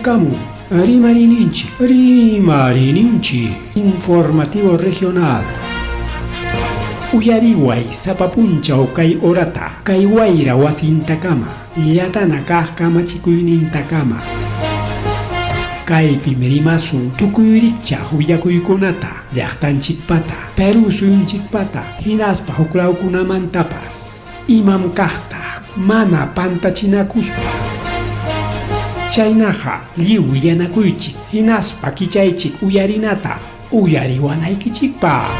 Qallarikamun Rimariyninchik, Rimariyninchik Informativo Regional. Uyariway sapa punchaw kay horata, kay wayra wasintakama, llatana kaq kamachikuynintakama. Kaypim rimasun tukuy rikchaq willakuykunata, llaqtanchikpata, Perú suyunchikpata, hinaspa huklawkunamantapas. Imam kaqta mana pantachinakuspa. Chaynaqa lliw willanakuychik hinaspa kichaychik uyarinata uyariwanaykichikpaq.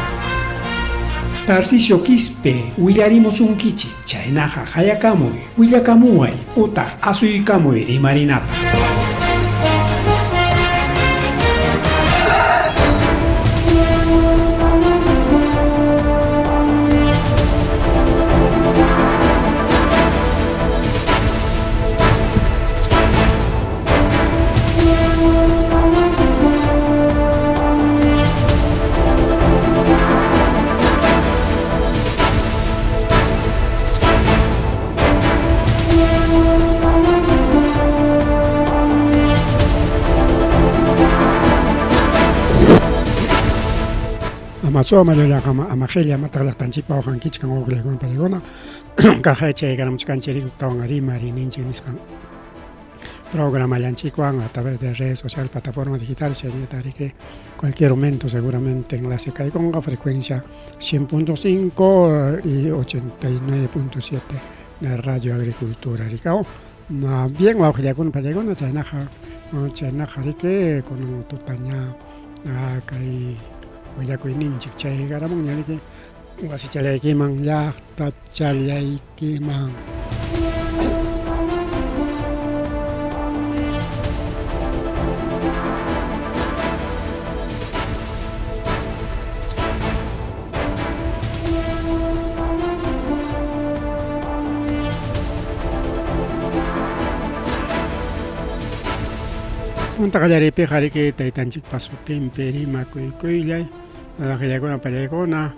Tarcisio Quispe willarimusunkichik, chaynaqa qayakamuy, willakamuway utaq asuykamuy rimarinapaq. Amazo amallaqa amaqilla amataq llaqtanchikpa waqankichkan wawqillaykuna paykuna kaqay chaykaramuchkanchik rikutawan rimarininchik nisqan programallanchikwan a través de redes sociales, plataformas digitales, chaynata riki cualquier momento seguramente enlace kaykunqa frecuencia 100.5 y 89.7 de Radio Agricultura rikao. Bien wawqillakuna pallaykuna chaynaqa chaynaqa riki kunan tutaña kay willakuyninchik chaykaramunña riki wasichallaykiman llaqtachallaykiman. Punta qallariypiqa riki taytanchikpa sutinpi rimakuykuylay, qillakuna pallaykuna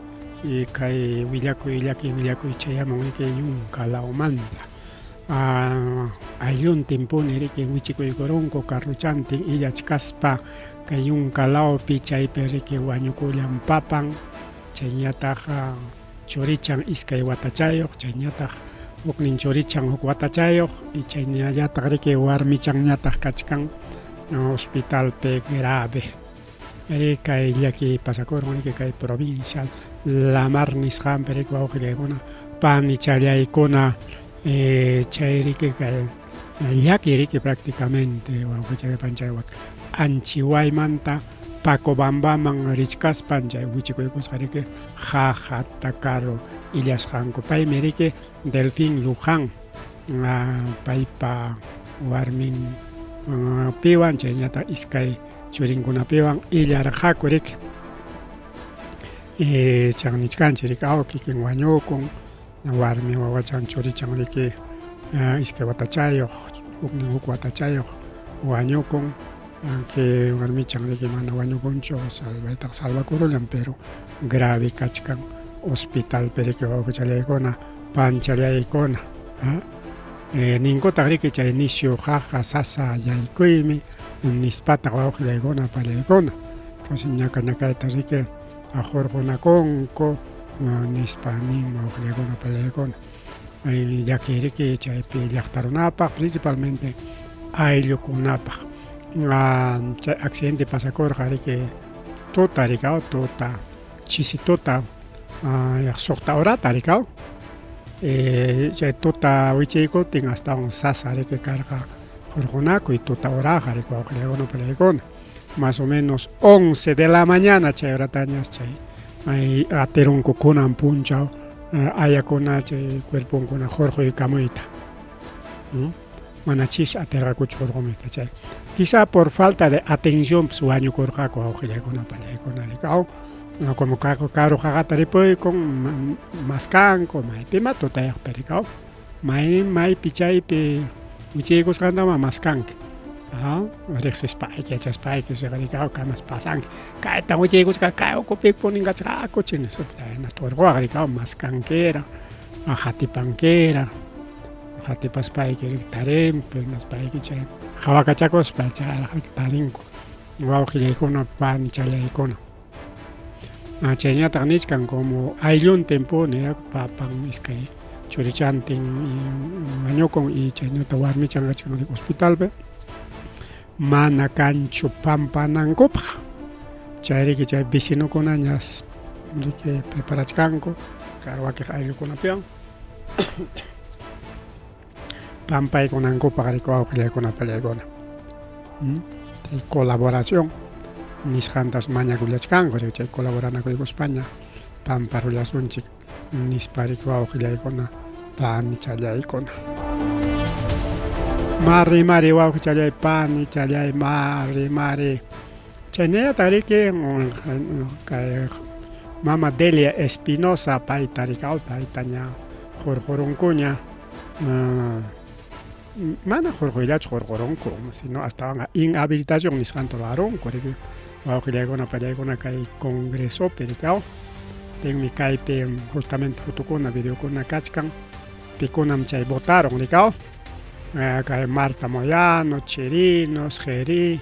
y kay willakuy llaki willakuy chayamun riki yunka lawmanta. Aylluntinpuni riki wichikuykurunku carrochantin illachkaspa kay yunka lawpi chaypi riki wañukullan papan chayñataq churichan iskay watachayuq chayñataq huknin churichan huk watachayuq y chayñallataq riki warmichanñataq kachkan hospitalpi grave. Ri kay llaki pasakurun riki kay provincia La Mar nisqanpi riki wawqillaykuna panichallaykuna chay riki kay llaki riki prácticamente wawqichay panchaywak Anchiwaymanta Pacobambaman richkaspan chay wichikuykusqa riki jajata karu illasqanku paymi riki Delfín Luján paypa warmin piwan chayñataq iskay churinkunapiwan illarqaku riki chan nichkanchik riki aw kikin wañukun warmi wawachan churichan riki iskay watachayuq huknin huk watachayuq wañukun aunque warmichan riki mana wañukunchu salvaytaqa salvakurullan pero grave kachkan hospitalpi riki wawqichallaykuna panchallaykuna ninkutaq riki chay nisyu qaqa sasa yaykuymi nispataq wawqillaykuna pallaykuna entonces ñaka ñakayta riki hurqunakunku nispa nin wawqillaykuna pallaykuna llaki riki chaypi llaqta runapaq principalmente ayllukunapaq chay accidente pasakurqa riki tuta riki tuta chisi tuta suqta horata riki chay tuta wichiykutin astawan sasa riki karqa hurqunakuy tuta horaqa riki wawqillaykuna pallaykuna más o menos 11 de la mañana chay horatañas chay atirunku kunan punchaw ayakuna chay cuerponkuna hurquykamuyta mana chis atirqakuchu hurqumuyta chay quizá por falta de atención pues wañukurqaku wawqillaykuna pallaykuna riki aw como karu qaqata ripuykun maskanku maypima tutayaqpi riki aw may maypi chaypi wichiykusqantama maskanki riqsispayki yachaspayki riki aw kamas pasanki kaytan wichiykusqa kay ukupi punin kachqaku chay turquwaq riki aw maskankira hatipankira hatipaspayki riki tarinki hinaspayki chay Qhawakachakuspa chayqa tarinku wawqillaykuna panichallaykuna. Chayñataq nichkan como aylluntinpuni papan iskay churichantin wañukun y chaynata warmichan kachkan hospitalpi mana kanchu pampanankupaq chayriki chay vecinokunañas riki preparachkanku claro wakiq ayllukunapiwan pampaykunankupaq riki wawqillaykuna pallaykuna chay colaboración nisqantas mañakullachkanku riki chay colaboranakuykuspaña pamparullasunchik nispa riki wawqillaykuna panichallaykuna. Mari mari wawqichallay panichallay mari mari chaynallataq riki kay mama Delia Espinosa payta riki payta ña hurqurunkuña mana hurquyllachu hurqurunku sino astawanqa inhabilitación nisqanta ruwarunku riki wawqillaykuna pallaykuna kay congresopi riki tinmi kaypi justamente fotukuna videokuna kachkan pikunam chay votaron riki kay Marta Moyano, Chirinos, Gerí,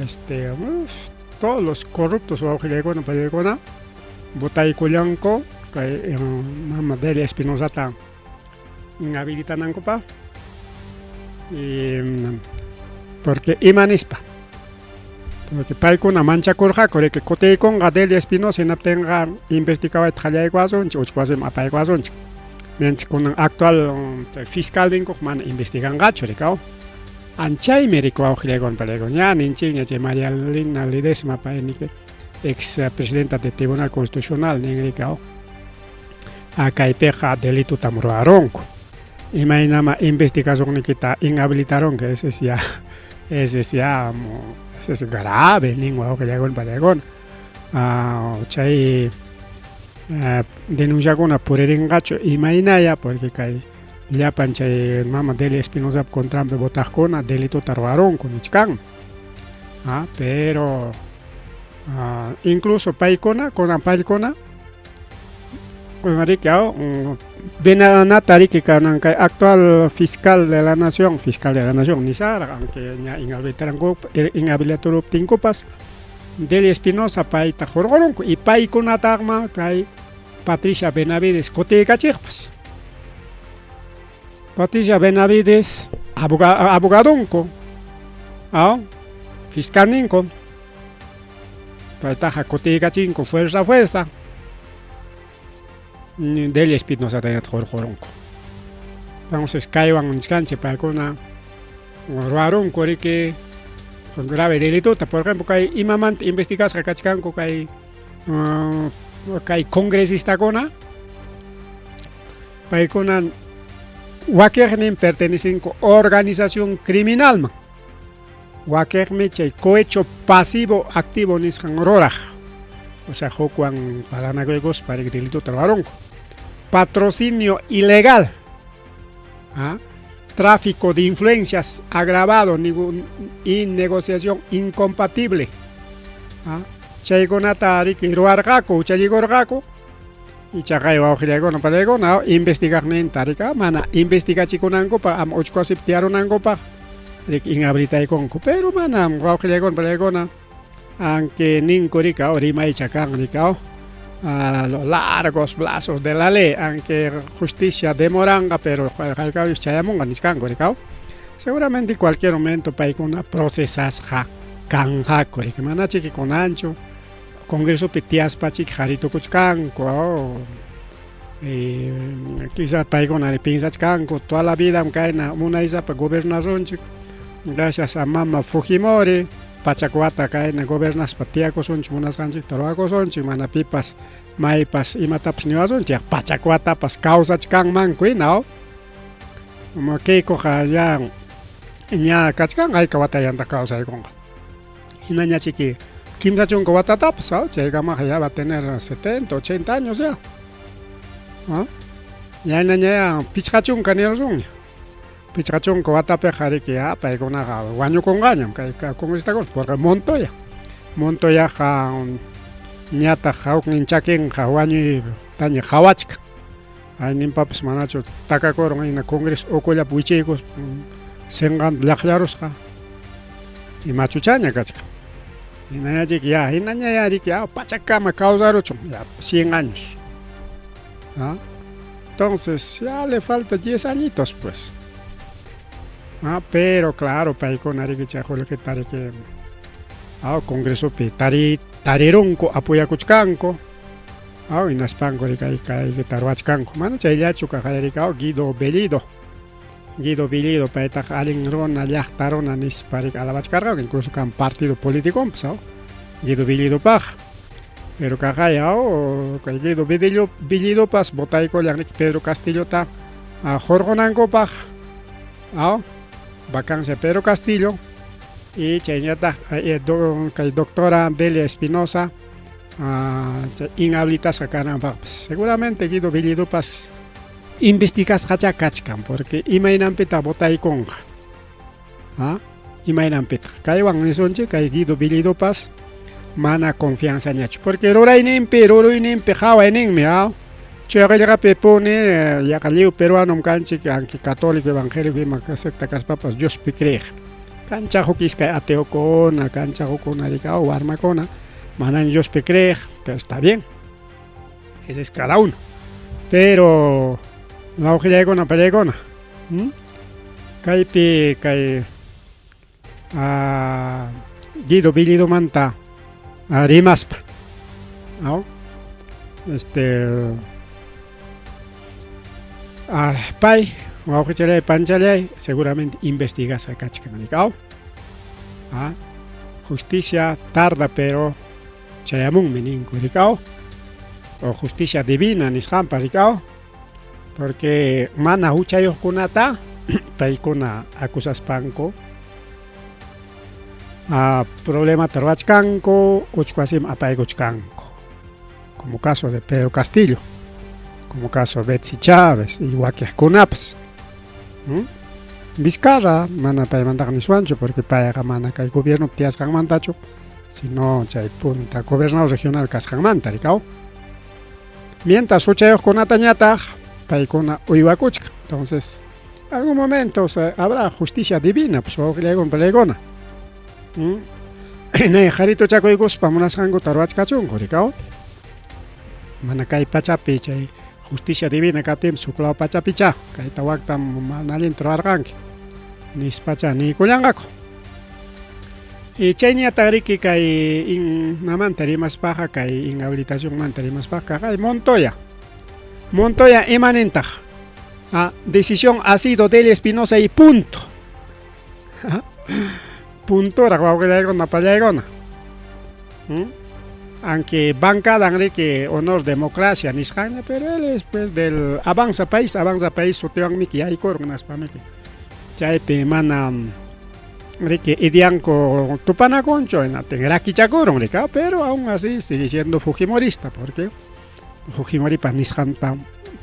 este, todos los corruptos wawqillaykuna pallaykuna votaykullanku kay mama Delia Espinosata inhabilitanankupaq y porque ima nispa porque paykuna manchakurqaku riki kutiykunqa Delia Espinosa hinaptinqa investigawayta qallaykuwasunchik uchku wasiman apaykuwasunchik mientras kunan actual fiscal ninkuq mana investiganqachu riki anchaymi riki wawqillaykuna pallaykuna ña ninchikña chay María Lina Ledesma pay ex presidenta del Tribunal Constitucional nin riki kaypiqa delitotam ruwarunku imaynama investigacionnikita inhabilitarunku ese es ya ese es ya ese es grave nin wawqillaykuna pallaykuna chay denunciakuna puririnqachu imaynaya porque kay llapan chay mama Delia Espinosap contranpi votaqkuna delitota ruwarunku nichkanmi pero incluso paykuna kunan paykuna riki Benanata riki kanan kay actual fiscal de la nación, fiscal de la nación nisaraq aunque ña inhabilitaruptinkupas Delia Espinosa payta hurqurunku y paykunataqma kay Patricia Benavides kutiykachiqpas. Patricia Benavides abogadunku fiscalninku paytaqa kutiykachinku fuerza fuerza Delia Espinosata hurqurunku. Entonces kaywan nichkanchik paykuna ruwarunku riki grave delitota por ejemplo kay imamanta investigasqa kachkanku kay kay congresistakuna paykuna wakiqnin pertenecinku organización criminalman wakiqmi chay cohecho pasivo activo nisqan ruraq o sea hukwan palanakuykuspa riki delitota ruwarunku patrocinio ilegal tráfico de influencias agravado y negociación incompatible chaykunata riki ruwarqaku huchallikurqaku ichaqa wawqillaykuna pallaykuna investigaqninta riki mana investigachikunankupaq ama uchku wasipi tiyarunankupaq riki inhabilitaykunku pero mana wawqillaykuna pallaykuna aunque ninku riki rimaycha kan riki a los largos plazos de la ley aunque justicia demoranqa pero hayk'apis chayamunqa nichkanku riki seguramente cualquier momento paykuna procesasqa kanqaku riki mana chiki kunanchu congresopi tiyaspa chiki qaritukuchkanku quizás paykuna piensachkanku toda la vida kayna munaysapa gobernasunchik gracias a mama Fujimori pachak wata kayna gobernaspa tiyakusunchik munasqanchikta ruwakusunchik mana pipas maypas imatapas niwasunchik pachak watapas kawsachkanmanku hina Keikoqa ya ña kachkan hayka watayanta kawsaykunqa hinaña chiki kimsa chunka watatapas chaykamaqa ya va a tener 70 80 años ya ñaynaña ya pichqa chunka nirunña pichqa chunka watapiqa riki ya paykunaqa wañukunqañam kay congresistakuna porque Montoya Montoyaqa ñataq huknin chakinqa wañuytaña qhawachkan ayninpapas manachu takakurun hina congreso ukullapi wichiykuspa Sinqanta llaqllarusqa imachuchaña kachkan. Hinañachik ya, hinaña riki ya, pachakama kawsaruchun, ya 100 años. ¿Ah? Entonces, ya le falta 10 añitos, pues. Ah, pero claro, paykuna riki chay qullqita riki ah, congresopi tari tarirunku apoyakuchkanku. Ah, hinaspanku riki kaykita ruwachkanku. Mana chayllachu kaqayriki Guido Bellido. Guido Bellido paytaqa allin runa, llaqta runa nispa riki alabachkarqaku, incluso kan partido politiconpas, ah, Guido Bellidopaq. Pero kaqay kay Guido Bellido Bellidopas votaykullan riki Pedro Castillota hurqunankupaq, vacancia Pedro Castillo y chayñataq kay doctora Delia Espinosa inhabilitasqa kananpaqpas. Seguramente Guido Bellidopas investigasqachá kachkan, porque imaynanpitaq votaykunqa. ¿Ah? Imaynanpitaq. Kaywan nisunchik kay Guido Bellidopas mana confianzañachu, porque rurayninpi, ruruyninpi qhawayninmi, chay qillqapi puni yaqa lliw peruanom kanchik, aunque católico, evangélico ima secta kaspapas Diospi creeq. Kancha huk iskay ateokuna, kancha hukkuna riki warmakuna manan Diospi creeq, pero está bien. Ese es cada uno. Pero wawqillaykuna, pallaykuna, Kaypi kay Guido Bellidomanta rimaspa, ¿no? Pay, wawqichalay, panchalay, seguramente investigasqa kachkan, rikaw. Justicia tarda, pero chayamunmi ninku, rikaw. O justicia divina nisqanpa, rikaw. Porque mana huchayuqkunata paykuna acusaspanku problemata ruwachkanku, uchku wasiman apaykuchkanku. Como caso de Pedro Castillo, como caso de Betsy Chávez y wakiqkunapas. Vizcarra mana paymantaqa niswanchu, porque payqa mana kay gobierno tiyasqanmantachu, sino chay punta gobernador regional kasqanmanta, rikaw. Mientras huchayuqkunatañataq paykuna uywakuchkan. Entonces, algún momento, o sea, habrá justicia divina, pues wawqillaykuna, pallaykuna. Nay harituchakuykuspa munasqankuta ruwachkachunku, rikaw. Mana kay pachapi chay justicia divina kaptinpas huk law pachapichá kayta wakta mana allinta ruwarqanki nispacha niykullanqaku. Y chayñataq riki kay inamanta rimaspaqa, kay inhabilitacionmanta rimaspaqa, kay Montoya. Montoya imanintaq? Decisión ha sido Delia Espinosa y punto. Puntoraq wawqillaykuna, pallaykuna. Aunque bancada riki honor democracia nisqanña, pero él es pues del Avanza País, Avanza País sutiwanmi yaykurun naspamiki. Chaypi mana riki ideanku tupanakunchu, hinaptin rakichakurun rika, pero aún así sigue siendo fujimorista, porque Fujimoripa nisqanta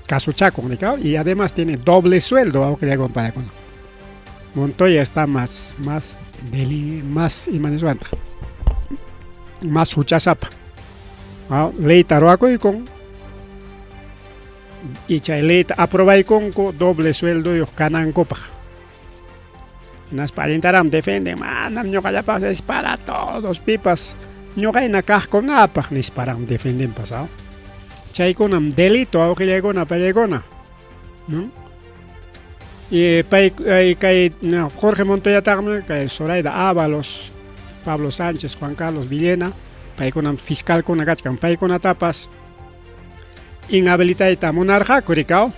kasuchakun rika, y además tiene doble sueldo, wawqillaykuna, pallaykuna. Montoya está más más deli, más ima niswantaq, más huchasapa. Leyta ruwakuykun y chay leyta aprobaykunku doble sueldoyuq kanankupaq. Hinaspa allintaram defienden, manam ñuqallapaq, es para todos, pipas ñuqayna kaqkunapaq nisparam defendenpas. Chaykunam delito, wawqillaykuna, pallaykuna. ¿No? Y pay kay Jorge Montoyataqmi kay Zoraida Ábalos, Pablo Sánchez, Juan Carlos Villena, paykunam fiscalkuna kachkan, paykunatapas inhabilitayta munarqaku, rikaw.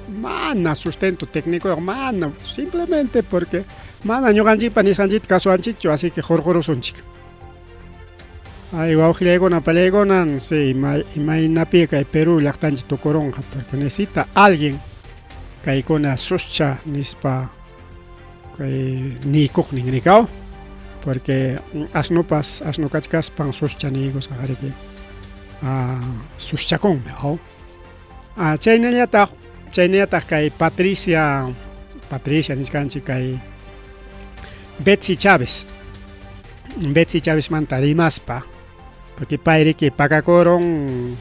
Mana sustento técnico, mana, simplemente porque mana ñuqanchikpa nisqanchikta kasuwanchikchu, así que hurqurusunchik. Ay, wawqillaykuna, pallaykuna, no sé, imaynapi kay Perú llaqtanchik tukurunqa, porque necesita alguien kaykuna suscha nispa kay niykuqnin, rikaw, porque asnupas asnu kachkaspan suscha niykusqa riki suschakunmi. Chaynallataq kay Patricia nisqanchik kay Betsy Chávez. Betsy Chávezmanta rimaspa, porque pay riki pakakurun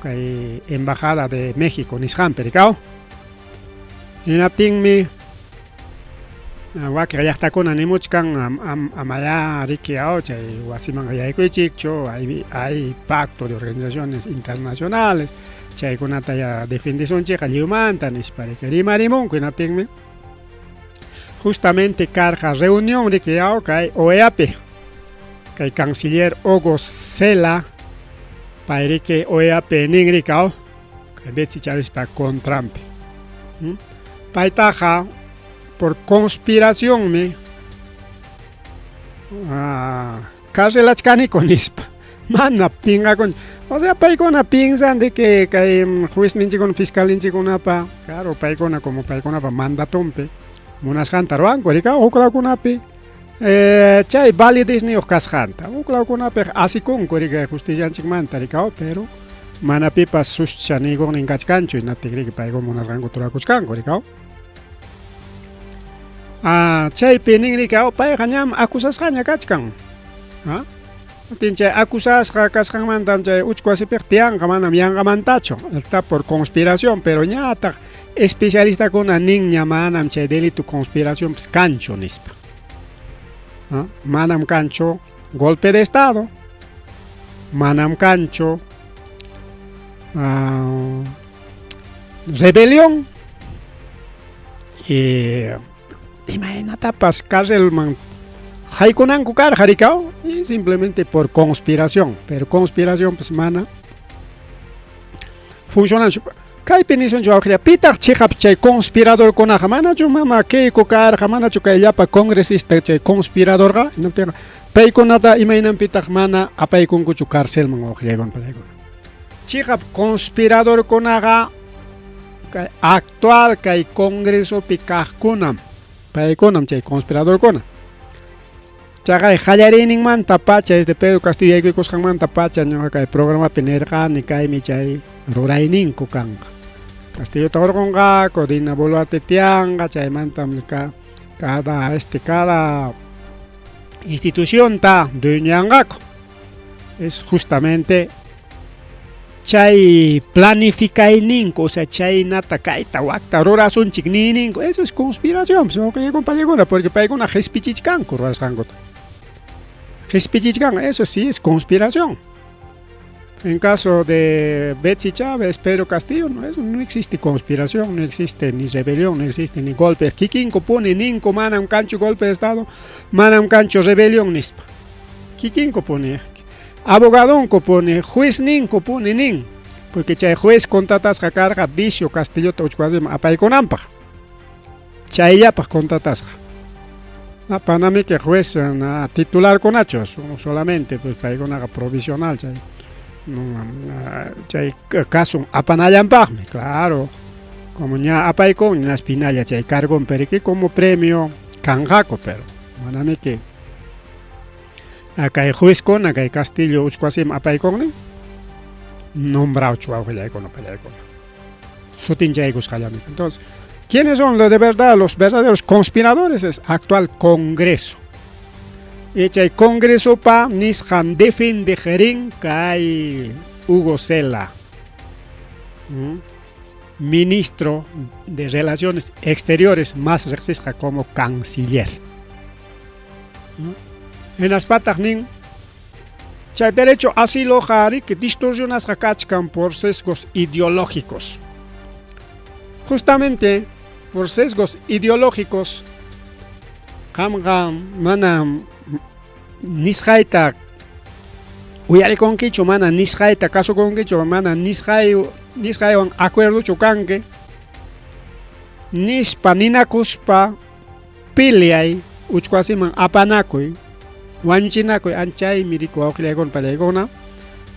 kay Embajada de México nisqanpi, rikaw. Hinaptinmi Wakin llaqtakuna nimuchkan amayá riki aw chay wasimanqa yaykuychikchu, hay, hay pacto de organizaciones internacionales chaykunata ya defendesunchikqa lliwmanta nispa riki rimarimunku. Hinaptinmi justamente karqa reunión riki aw kay OEApi, kay canciller Hugo Cela pay riki OEApi nin riki aw kay Betsy Chavezpa contranpi. Paytaqa por conspiracionmi carcelachkaniku nispa mana pinqakun. O sea, paykuna piensan de que kay juezninchikkuna fiscalninchikkunapa, claro, paykuna como paykunapa mandatonpi munasqanta ruwanku rika huklawkunapi chay validezniyuq kasqanta huklawkunapiqa asikunku rika justicianchikmanta rika, pero mana pipas suscha niykuqnin kachkanchu, hinaptin riki paykuna munasqankuta rurakuchkanku rika. Chaypi nin rika payqa ñam acusasqaña kachkan. Tin chay acusasqa kasqanmantam chay uchku wasipiqa tiyanqa, manam yanqamantachu, está por conspiración, pero ñataq especialistakuna ninña manam chay delito conspiracionpas kanchu nispa. Manam kanchu golpe de estado, manam kanchu rebelión, y imaynatapas carcelman haykunanku karqa rikaw, y simplemente por conspiración, pero conspiración pues mana funcionanchu. Kaypi nisunchu wawqilla, pitaq chiqap chay conspiradorkunaqa, manachu mama Keiko karqa, manachu kay llapa congresista chay conspiradorqa, hinaptinqa paykunata imaynanpitaq mana apaykunkuchu carcelman wawqillaykuna pallaykuna. Chiqap conspiradorkunaqa kay actual kay congresopi kaqkunam, paykunam chay conspiradorkuna. Chaqay qallariyninmanta pacha, desde Pedro Castillo yaykuykusqanmanta pacha ñuqa kay programapi nirqani kaymi chay rurayninku kanqa. Castillota hurqunqaku, Dina Boluarte tiyanqa, chaymantam cada este cada institucionta dueñanqaku. Es justamente chay planificayninku, o sea, chaynata kayta wakta rurasunchik niyninku, eso es conspiración, compañerokuna, porque paykuna qispichichkanku rurasqankuta. Qispichichkan, eso sí es conspiración. En caso de Betsy Chávez, Pedro Castillo, no, eso no existe conspiración, no existe ni rebelión, no existe ni golpe. Kikinku puni ninku manam kanchu golpe de estado, manam kanchu rebelión nispa. Kikinku puni, abogadonku puni, juezninku puni nin, porque chay juez contratasqa karqa Decio Castillota uchku wasiman apaykunanpaq. Chayllapaq contratasqa. Panamiki juez na titularkunachu, solamente pues paykunaqa provisional chay chay caso apanallanpaqmi, claro. Como ña apaykun ña pinalla chay cargon, pero que como premio kanqaku, pero manamiki kay juezkuna kay Castillo uchku wasiman apaykunnin nombrawchu wawqillaykuna pallaykuna. Sutinchaykusqallami. Entonces, ¿quiénes son los de verdad, los verdaderos conspiradores? Es actual Congreso. Y chay Congresopa nisqan defendeqrin kay Hugo Cela, ministro de Relaciones Exteriores, más riqsisqa como canciller. Hinaspataq nin chay derecho asiloqa riki distorsionasqa kachkan por sesgos ideológicos. Justamente por sesgos ideológicos qamqa mana nisqayta uyarikunkichu, mana nisqayta kasukunkichu, mana nisqaywan acuerdochu kanki nispa ninakuspa peleay uchku wasiman apanakuy wañuchinakuy anchaymi riku wawqillaykuna pallaykuna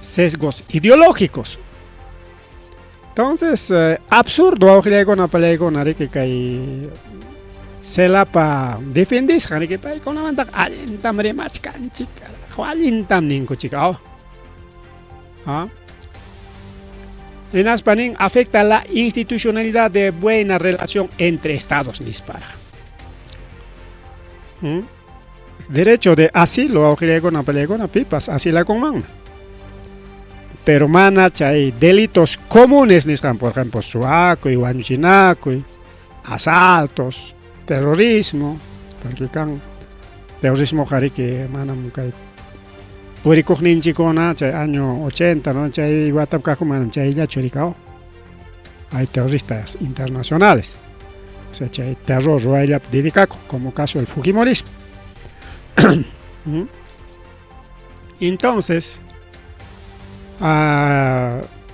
sesgos ideológicos. Entonces, absurdo wawqillaykuna pallaykuna riki kay Celapa defendisqan riki paykunamantaqa allintam rimachkanchik, allintam ninkuchik. Hinaspa nin afecta la institucionalidad de buena relación entre estados nisparaq. Derecho de asilo wawqillaykuna pallaykuna pipas asilakunmanmi. Pero mana chay delitos comunes nisqan, por ejemplo, suwakuy, wañuchinakuy, asaltos, terrorismo. Porque kan terrorismoqa riki manam kay purikuqninchikkuna chay año 80, ¿no? Chay watap kaqku manam chayllachu rikaw. Hay terroristas internacionales. O sea, chay terror ruwayllapi dedicakun, como caso el fujimorismo. Entonces,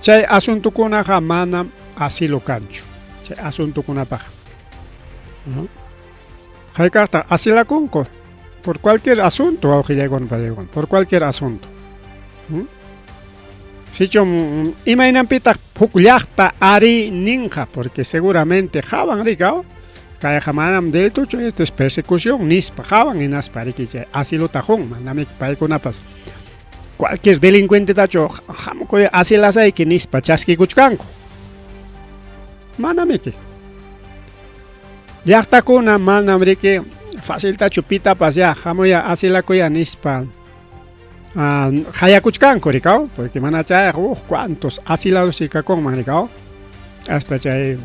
chay asuntukunaqa manam asilo kanchu. Chay asuntukunapaq. Hayk'aqtaq asilakunku por cualquier asunto, wawqillaykuna pallaykuna, por cualquier asunto. Sichum imaynanpitaq huk llaqta ari ninqa, porque seguramente hawan rikaw, kayqa manam delituchu, esto es persecución nispa hawan hinaspa riki chay asilota qun, manamiki paykunapas cualquier delincuentetachu hamukuy asilasayki nispa chaskikuchkanku. Manamiki. Llaqtakuna manam riki faciltachu pitapas ya hamuya asilakuya nispa hayakuchkanku rikaw, porque mana chayaq cuantos asilados kakunman rikaw, hasta chay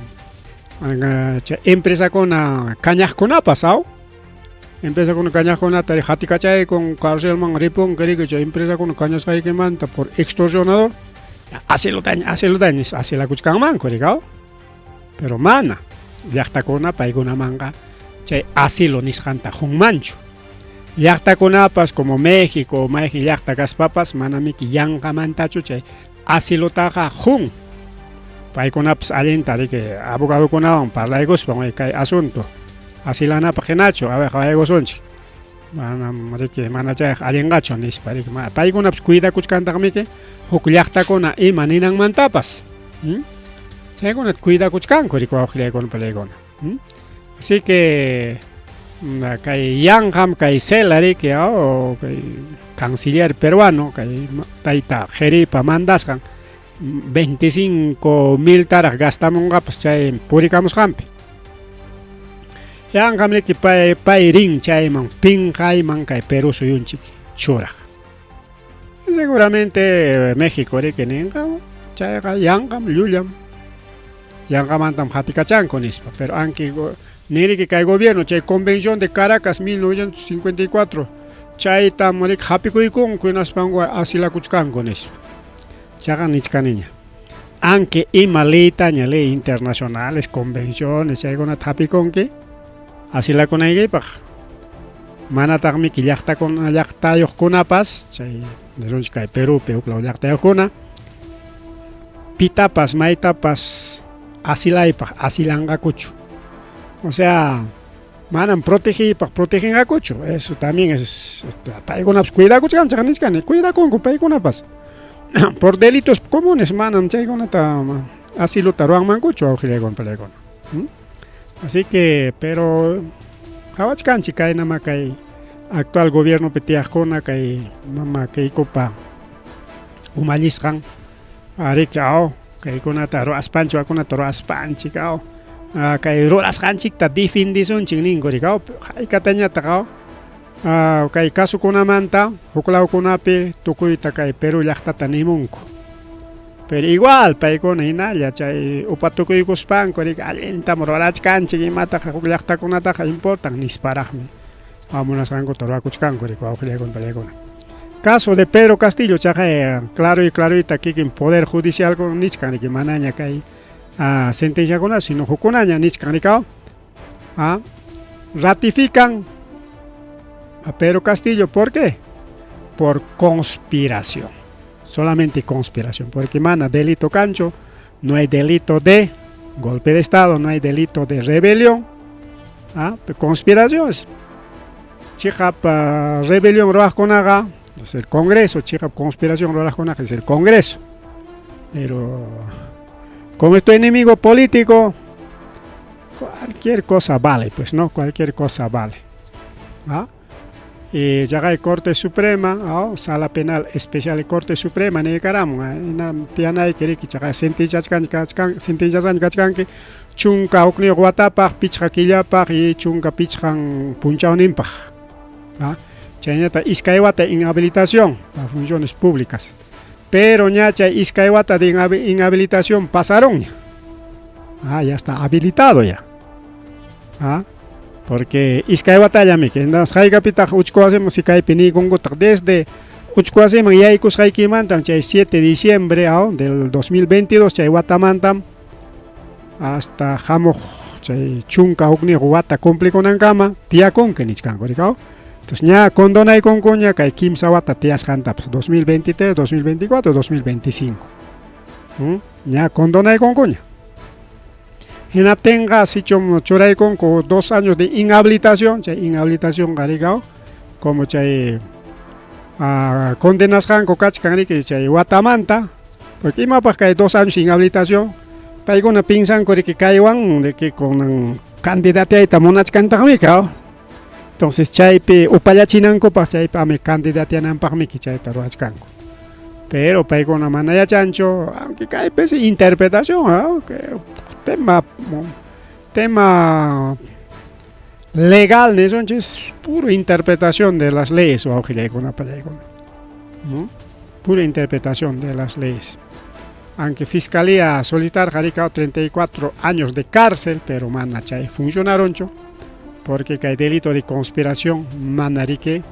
chay empresakuna kañaqkunapas aw, empresakuna kañaqkunata hatikachaykun carcelman ripunki riki chay empresakuna kañasqaykimanta por extorsionador, asilotaña asilotaña nispa asilakuchkanmanku rikaw, pero mana llaqtakuna paykunamanqa chay asilo nisqanta qunmanchu. Llaqtakunapas como México mayqin llaqta kaspapas manamiki yanqamantachu chay asilotaqa qun. Paykunapas allinta riki abogadokunawan parlaykuspa kay asunto asilanapaq hinachu, a ver qawaykusunchik, manam riki mana chayqa allinqachu nispa riki paykunapas cuidakuchkantaqmiki huk llaqtakuna ima ninanmantapas. Chaykunata cuidakuchkanku riki wawqillaykuna palaykuna. Así que kay yanqam kay Zela riki kay canciller peruano kay tayta Jeripa mandasqan 25 mil taraq gastamunqapas chay purikamusqanpi. Yanqam riki pay pay rin chayman pinqayman kay Perú suyunchik churaq. Seguramente México riki ninqa chayqa yanqam llullam. Yanqamantam hatikachanku nispa, pero aunque niriki kay gobierno chay Convención de Caracas 1954 chaytam riki hapikuykunku hinaspanku asilakuchkanku nispa. Chaqa nichkaniña. Aunque ima leytaña ley internacionales, convenciones chaykunata hapikunki asilakunaykipaq, manataqmiki llaqtakuna llaqtayuqkunapas chay nisunchik kay Perupi huklaw llaqtayuqkuna pitapas maytapas asilaypaq asilanqakuchu. O sea, manam protegiypaq proteginqakuchu. Eso también es paykunapas cuidakuchkan chaqa nichkani, cuidakunku paykunapas. Por delitos comunes manam chaykunata asilota ruwanmankuchu wawqillaykuna palaykuna. Así que, pero qawachkanchik kaynama kay actual gobiernopi tiyaqkuna kay mama Keikopa umallisqan ariki aw kaykunata ruwaspanchik wakunata ruwaspanchik aw kay rurasqanchikta defendisunchik ninku riki aw haykatañataq aw kay kasukunamanta huklawkunapi tukuyta kay Perú llaqtata nimunku. Pero igual paykuna hinalla chay upatukuykuspanku riki allintam rurachkanchik imataqa huk llaqtakunataqa importan nisparaqmi munasqankuta ruwakuchkanku riki wawqillaykuna palaykuna. Caso de Pedro Castillo chaqay claro y claroyta kikin poder judicial nichkan riki manaña kay sentenciakuna sino hukkunaña nichkan rikaw ratifican a Pedro Castillo. ¿Por qué? Por conspiración. Solamente conspiración, porque mana delito kanchu, no hay delito de golpe de Estado, no hay delito de rebelión. Conspiración. Chiqap rebelión ruwaqkunaqa es el Congreso, chiqap conspiración ruwaqkunaqa es el Congreso. Pero como es tu enemigo político, cualquier cosa vale, pues no, cualquier cosa vale. ¿Ah? Y ya hay Corte Suprema, oh, Sala Penal Especial Corte Suprema niykaram, tiyanayki riki chaqa sentenciasqan kachkanki 11 watapaq, 5 killapaq y 15 punchawninpaq. ¿Ah? Chaynata iskay wata inhabilitación para funciones públicas. Pero ña chay iskay wata de inhabilitación pasaron. Ah, ya está habilitado ya. ¿Ah? Porque iskay watallami, entonces haykapitaq uchku wasiman si kaypi niykunkutaq desde uchku wasiman yaykusqaykimantam chay 7 de diciembre aw del 2022 chay watamantam hasta hamuq chay 11 wata cumplikunankama tiyakunki nichkanku rikaw. Entonces ña condonaykunkuña kay kimsa wata tiyasqantapas 2023, 2024, 2025. Ña condonaykunkuña. Hinaptinqa sichum churaykunku 2 años de inhabilitación, chay inhabilitación rikaw, como chay condenasqanku kachkan riki chay watamanta, porque imapaq kay 2 años inhabilitación, paykuna pinsanku riki kaywan de que kunan candidateayta munachkantaqmi kaw. Entonces chaypi upallachinankupaq chaypami candidatiananpaqmiki chayta ruwachkanku. Pero paykuna mana yachanchu, aunque kaypis interpretación, que tema legal nisunchis, pura interpretación de las leyes wawqillaykuna pallaykuna, ¿no? Pura interpretación de las leyes. Aunque fiscalía solicitarqa rika 34 años de cárcel, pero mana chay funcionaronchu, porque kay delito de conspiración mana riki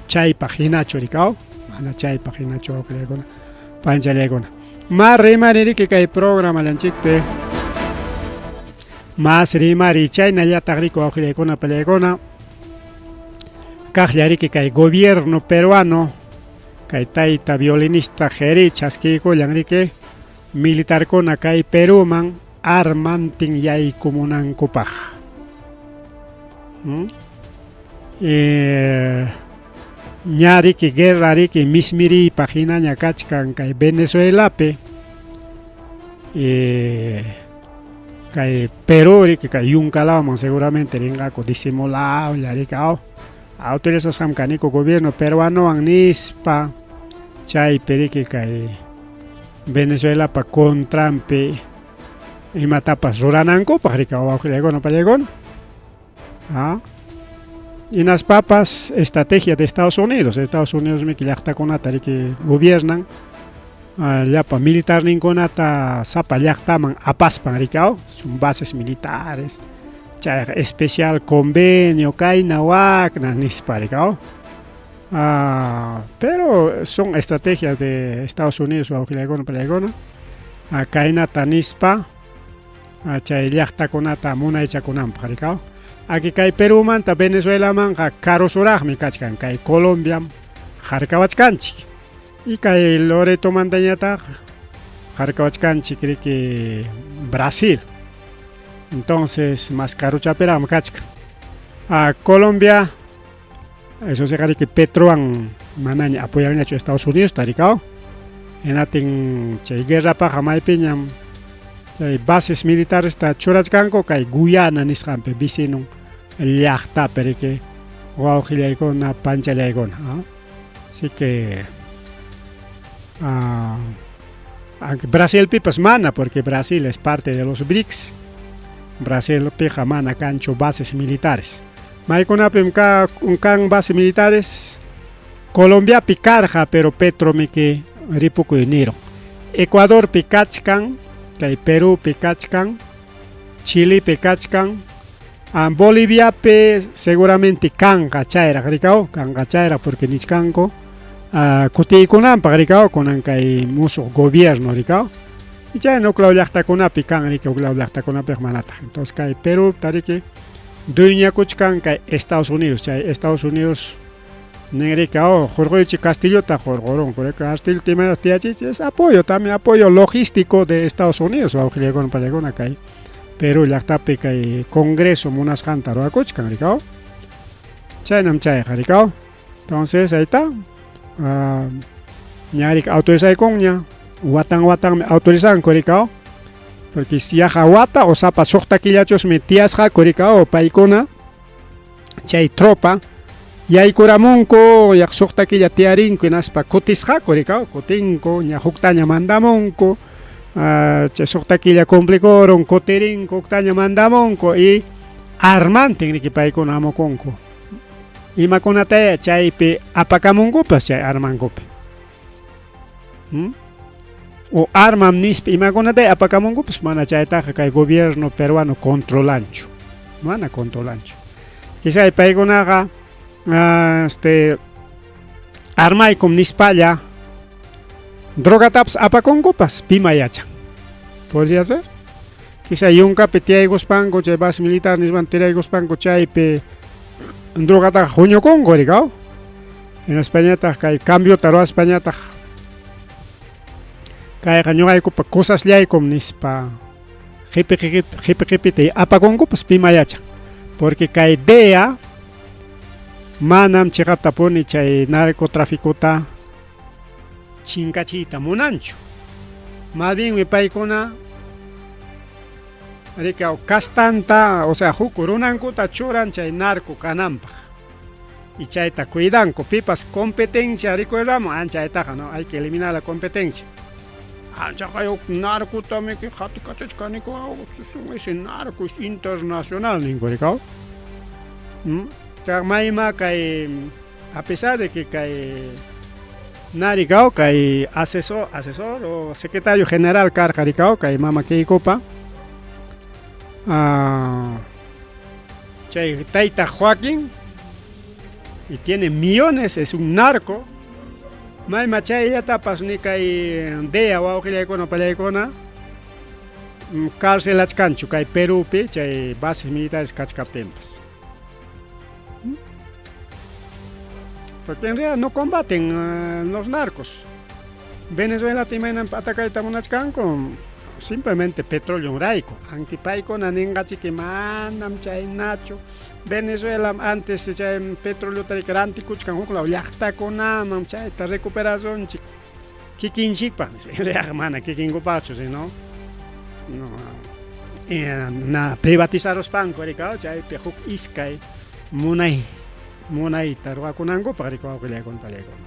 chaypaq hinachu rikaw, mana chaypaq hinachu wawqillaykuna panchallaykuna. Mas rimari riki kay programa llanchikpi, mas rimari chaynallataq riki wawqillaykuna pallaykuna, kaqlla riki kay gobierno peruano, kay tayta violinista Jeri chaskiykullan riki militarkuna kay Peruman armantin yaykumunankupaq. Ña riki guerra riki mismiriypaq hinaña kachkan kay Venezuelapi, kay Perú riki kay yunkalawman seguramente rinqaku disimulawlla riki aw autorizasqam kaniku gobierno peruanowan nispa chaypi riki kay Venezuelapa contranpi imatapas ruranankupaq riki wawqillaykuna pallaykuna. Hinaspapas estrategia de Estados Unidos, Estados Unidos miki llaqtakunata riki gobiernan, llapa militarninkunata sapa llaqtaman apaspan riki aw, son bases militares, chayqa especial convenio kayna wakna nispa riki aw. Pero son estrategias de Estados Unidos wawqillaykuna pallaykuna, kaynata nispa chay llaqtakunata munaychakunanpaq riki aw. Aquí kay Perumanta Venezuelamanqa karusuraqmi kachkan, kay Colombiam harkawachkanchik. Y kay Loretomantañataq harkawachkanchik riki Brasil. Entonces, más karuchapiraqmi kachkan. Colombia, eso se riki Petroan manaña apoyanñachu Estados Unidos tarikao. Hinatin chay guerrapaqa maypiñam chay bases militares ta churachkanku kay Guyana nisqanpi vecinon llaqtapi riki wawqillaykuna panchallaykuna. Así que aunque Brasilpipas mana, porque Brasil es parte de los BRICS. Brasilpiqa mana kanchu bases militares. Maykunapim kan bases militares, Colombiapi karqa, pero Petro miki ripukuy niron. Ecuadorpi kachkan, kay Perúpi kachkan, Chilepi kachkan, Boliviapi seguramente kanqa chayraq rikaw, kanqa chayraq porque nichkanku kutiykunanpaq rikaw, kunan kay musuq gobierno rikaw. Y chayna uklaw llaqtakunapi kan riki, uklaw llaqtakunapiq manataq. Entonces kay Perú tariki dueñakuchkan kay Estados Unidos, chay Estados Unidos nin rikaw hurquychik Castillota hurqurunku, Castillo imaynas tiyachichik, es apoyo también, apoyo logístico de Estados Unidos, wawqillaykuna pallaykuna kay Perú llaqtapi kay Congreso munasqanta ruwakuchkan rikaw. Chaynam chayqa rikaw. Entonces ahí está. Ñarik autorizaykunña, watan watanmi autorizanku rikaw. Porque si yaqa wata o sapa suqta killachusmi tiyasqaku rikaw paykuna chay tropa yaykuramunku yaq suqta killa tiyarinku hinaspa kutisqaku rikaw, kutinku ña huktaña mandamunku, chay suqta killa cumplikurun kutirinku huktaña mandamunku y armantin riki paykuna hamukunku. Imakunataya chaypi apakamunkupas chay armankupi. O armam nispa imakunatay apakamunkupas mana chaytaqa kay gobierno peruano controlanchu. Mana controlanchu. Quizá paykunaqa este armaykum nispalla drogatapas apakunkupas pima yachan. Podría ser. Quizá yunkapi tiyaykuspanku chay base militar nispan tiraykuspanku chaypi drogataqa huñukunku rikaw. Hinaspañataq kay cambiota ruwaspañataq kayqa ñuqaykupa cosasllaykum nispa qipi qipi qipita apakunkupas pima yachan. Porque kay DEA manam chiqaptapuni chay narcotraficota chinkachiyta munanchu. Más bien paykuna rikaw kastanta, o sea, huk runankuta churan chay narco kananpaq. Y chayta cuidanku, pipas competencia rikuyramo, anchaytaqa no, hay que eliminar la competencia. Anchaqa huk narcota miki qatikachachkaniku, ese narco es internacional ninku rikaw. Mayma kay a pesar de que kay narikaw kay asesor, asesor o secretario general karqa rikaw kay mama Keikopa chay tayta Joaquín y tiene millones, es un narco. Mayma chayllatapas ni kay DEA wawqillaykuna pallaykuna carcelachkanchu kay Perupi chay bases militares kachkaptinpas. Porque en realidad no combaten los narcos. Venezuela imaynanpi atacayta munachkanku simplemente petróleo rayku. Aunque paykuna ninqachiki manam chaynachu. Venezuela antes chay petróleo rantikuchkan huk law llaqtakunaman chayta recuperasunchik kikinchikpaq en realidad mana kikinkupaqchu sino no na privatizaruspanku rikaw chaypi huk iskay munay munayta ruwakunankupaq rika wawqillaykuna pallaykuna.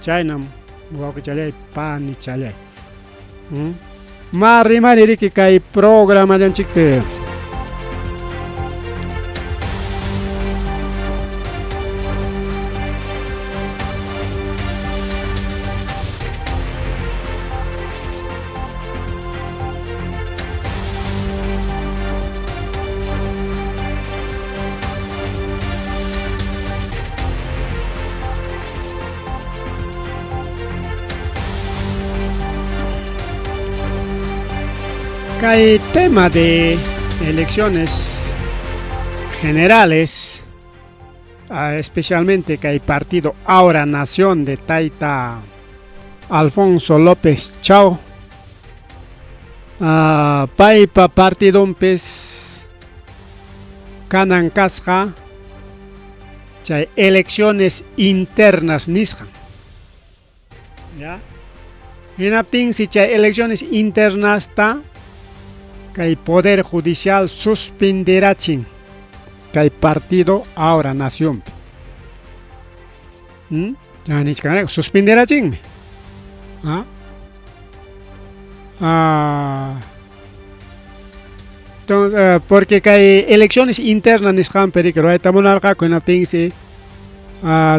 Chaynam wawqichallay panichallay. Ma rimani riki kay programallanchikpi. Kay tema de elecciones generales, especialmente kay partido Ahora Nación de Taita Alfonso López Chao, paypa partidunpis kanan kasqa chay elecciones internas nisqan. ¿Ya? Hinaptinsi chay elecciones internasta kay Poder Judicial suspenderachin kay partido Ahora Nación. Ya nichkan suspenderachinmi. ¿Ah? Entonces, porque kay elecciones internas nisqanpi riki ruwayta munarqaku hinaptinsi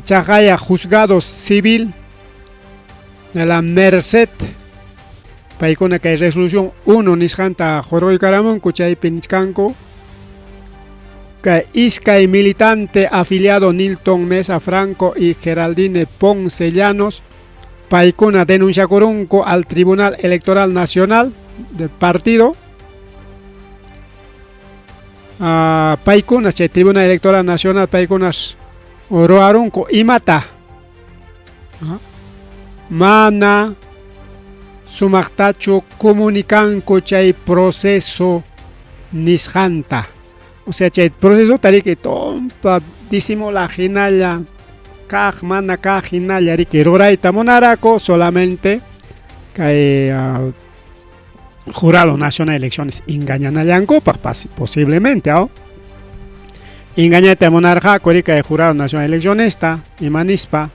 chaqaya juzgado civil de la Merced paykuna kay resolución 1 nisqanta hurquykaramunku chaypi nichkanku kay iskay militante afiliado Nilton Mesa Franco y Geraldine Ponce Llanos paykuna denunciakurunku al Tribunal Electoral Nacional del partido. Paykuna chay Tribunal Electoral Nacional paykunas ruwarunku imata mana sumaqtachu comunicanku chay proceso nisqanta. O sea, chay proceso riki tumpa disimulaq hinalla kaq mana kaq hinalla riki rurayta munaraku solamente kay Jurado Nacional de Elecciones engañanallankupaq posiblemente, ¿no? Engañayta munarqaku riki kay Jurado Nacional de Elecciones ima nispa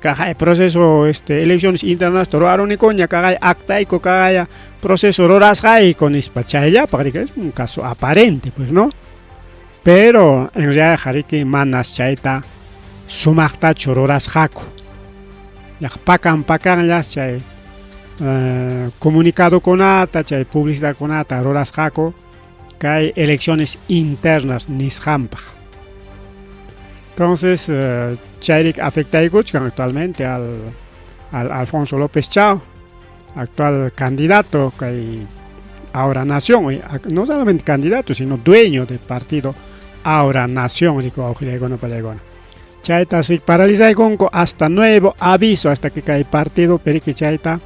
kaqay proceso elecciones internas ruwarunikuña kaqay actayku kaqaya proceso rurasqayku nispa chayllapaq riki es un caso aparente pues, ¿no? Pero en realidad riki manas chayta sumaqtachu rurasqaku. Yaqa pakan pakanllas chay comunicadokunata, chay publicidadkunata rurasqaku kay elecciones internas nisqanpaq. Entonces, chayrik afectaykuchkan actualmente al, al Alfonso López Chao, actual candidato kay Ahora Nación, no solamente candidato, sino dueño del partido Ahora Nación, riku wawqillaykuna pallaykuna. Chayta si paralizaykunku hasta nuevo aviso, hasta que kay partido periki chayta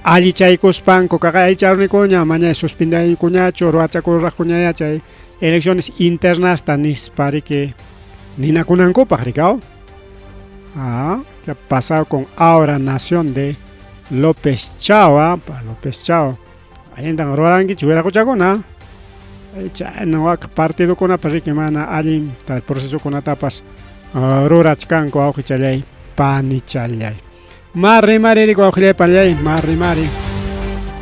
allichaykuspanku kaqay allicharunikuña, mañay suspendaykuñachu, ruwachakuraqkuñaya chay elecciones internasta nispa riki ninakunankupaq rikaw. Ah, ¿qué ha pasado con Ahora Nación de López Chao? Ah? López Chao. Allintan ruwarankichik wiraquchakuna. Chayna wak partidokunapas riki mana allin procesokunatapas rurachkanku wawqichallay panichallay. Mari mari riki wawqillay panillay, mari mari.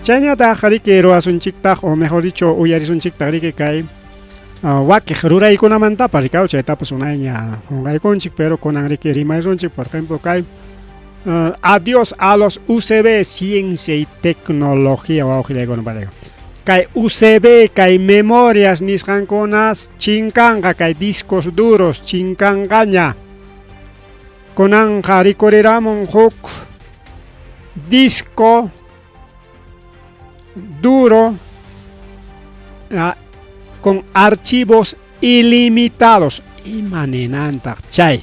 Chayñataq riki ruwasunchiktaq o mejor dicho uyarisunchiktaq riki kay wakiq ruraykunamantapas rikaw chaytapas unayña qunqaykunchik pero kunan riki rimaysunchik por ejemplo kay adiós a los UCB, ciencia y tecnología wawqillaykuna panaykuna. Kay UCB, kay memorias nisqankunas chinkanqa, kay discos duros chinkanqaña. Kunanqa rikuriramun huk disco duro con archivos ilimitados. Ima ninantaq chay?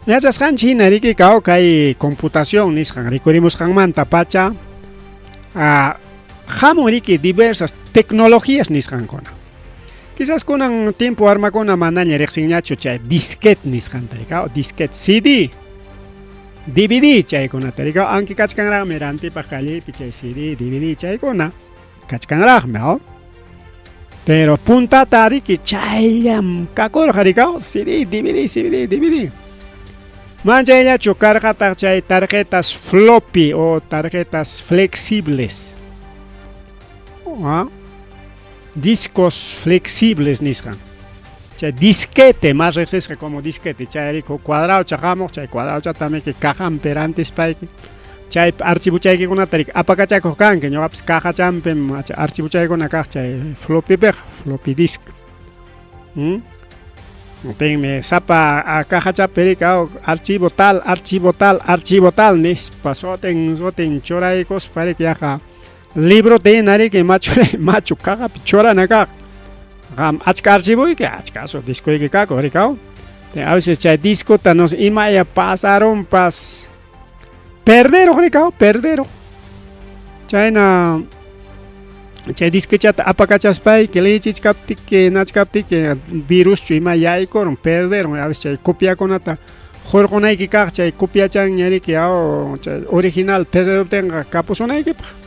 Yachasqanchik hina riki kaw kay computación nisqan rikurimusqanmanta pacha hamun riki diversas tecnologías nisqankuna. Quizás kunan tiempo armakuna manaña riqsinñachu chay disquete nisqanta rikaw, disquete CD, DVD chaykunata rikaw, aunque kachkanraqmi rantipaq callepi chay CD, DVD chaykuna kachkanraqmi, ¿no? Pero puntata riki chayllam kakurqa rikaw, CD, DVD, CD, DVD. Man chayllachu karqataq chay tarjetas floppy o tarjetas flexibles. ¿Ah? Discos flexibles nisqan. Chay disquete, más riqsisqa como disquete, chay riku cuadrado hamuq, chay cuadrado chatamiki cajanpi rantispayki chay archivochaykikunata riki apakachakuq kanki, ñuqapas cajachanpim archivochaykuna kaq chay floppypiqa, floppy disk. Tinmi sapa cajachapi riki archivo tal, archivo tal, archivo tal nispa sutin sutin churaykuspa riki yaqa librote hina riki machu machu cajapi churana kaq. Qam achka archivoyki, achka su discoyki kaku rikaw. A veces chay discota no sé imaya pasarunpas perderuq rikaw, perderuq. Chayna chay disquechata apakachaspayki lichichkaptiki nachkaptiki viruschu ima yaykurun perderun a veces chay copiakunata hurqunayki kaq chay copiachanña riki chay original perderuptinqa kapusunaykipaq.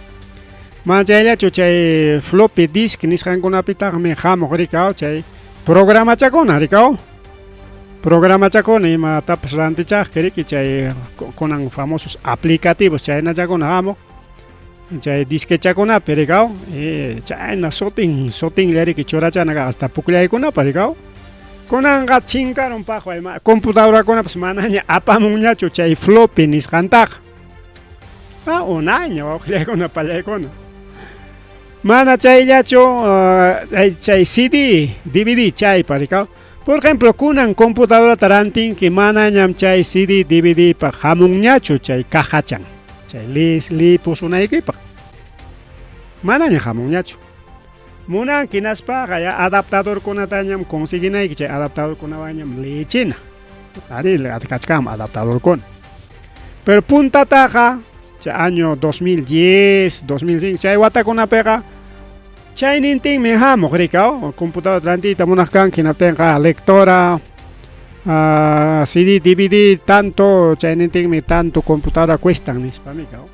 Man chayllachu chay floppy disk nisqankunapitaqmi hamuq riki chay programachakuna rikaw. Programachakuna imatapas rantichaqki riki chay kunan famosos aplicativos chaynachakuna hamuq chay disquechakunapi rikaw, chayna sutin sutinlla riki churachana kaq hasta pukllaykunapa rikaw. Kunanqa chinkarun paqway computadorakunapas manaña apamunñachu chay floppy nisqantaqa. Ah, unayña wawqillaykuna pallaykuna. Mana chayllachu chay CD, DVD chaypa rikaw. Por ejemplo, kunan computadorata rantinki manañam chay CD, DVD pa hamunñachu chay cajachan. Chay lis lipusunaykipaq. Manaña hamunñachu. Munanki hinaspaqa ya adaptadorkunatañam conseguinayki chay adaptadorkunawanñam lichina. Ari kachkanmi adaptadorkuna. Pero puntataqa chay año 2010, 2005 chay watakunapiqa chaynintinmi hamuq rikaw, computadora rantiyta munaq kanki hinaptinqa lectora, CD, DVD tanto chaynintinmi tanto computadora cuestan nispami kaw.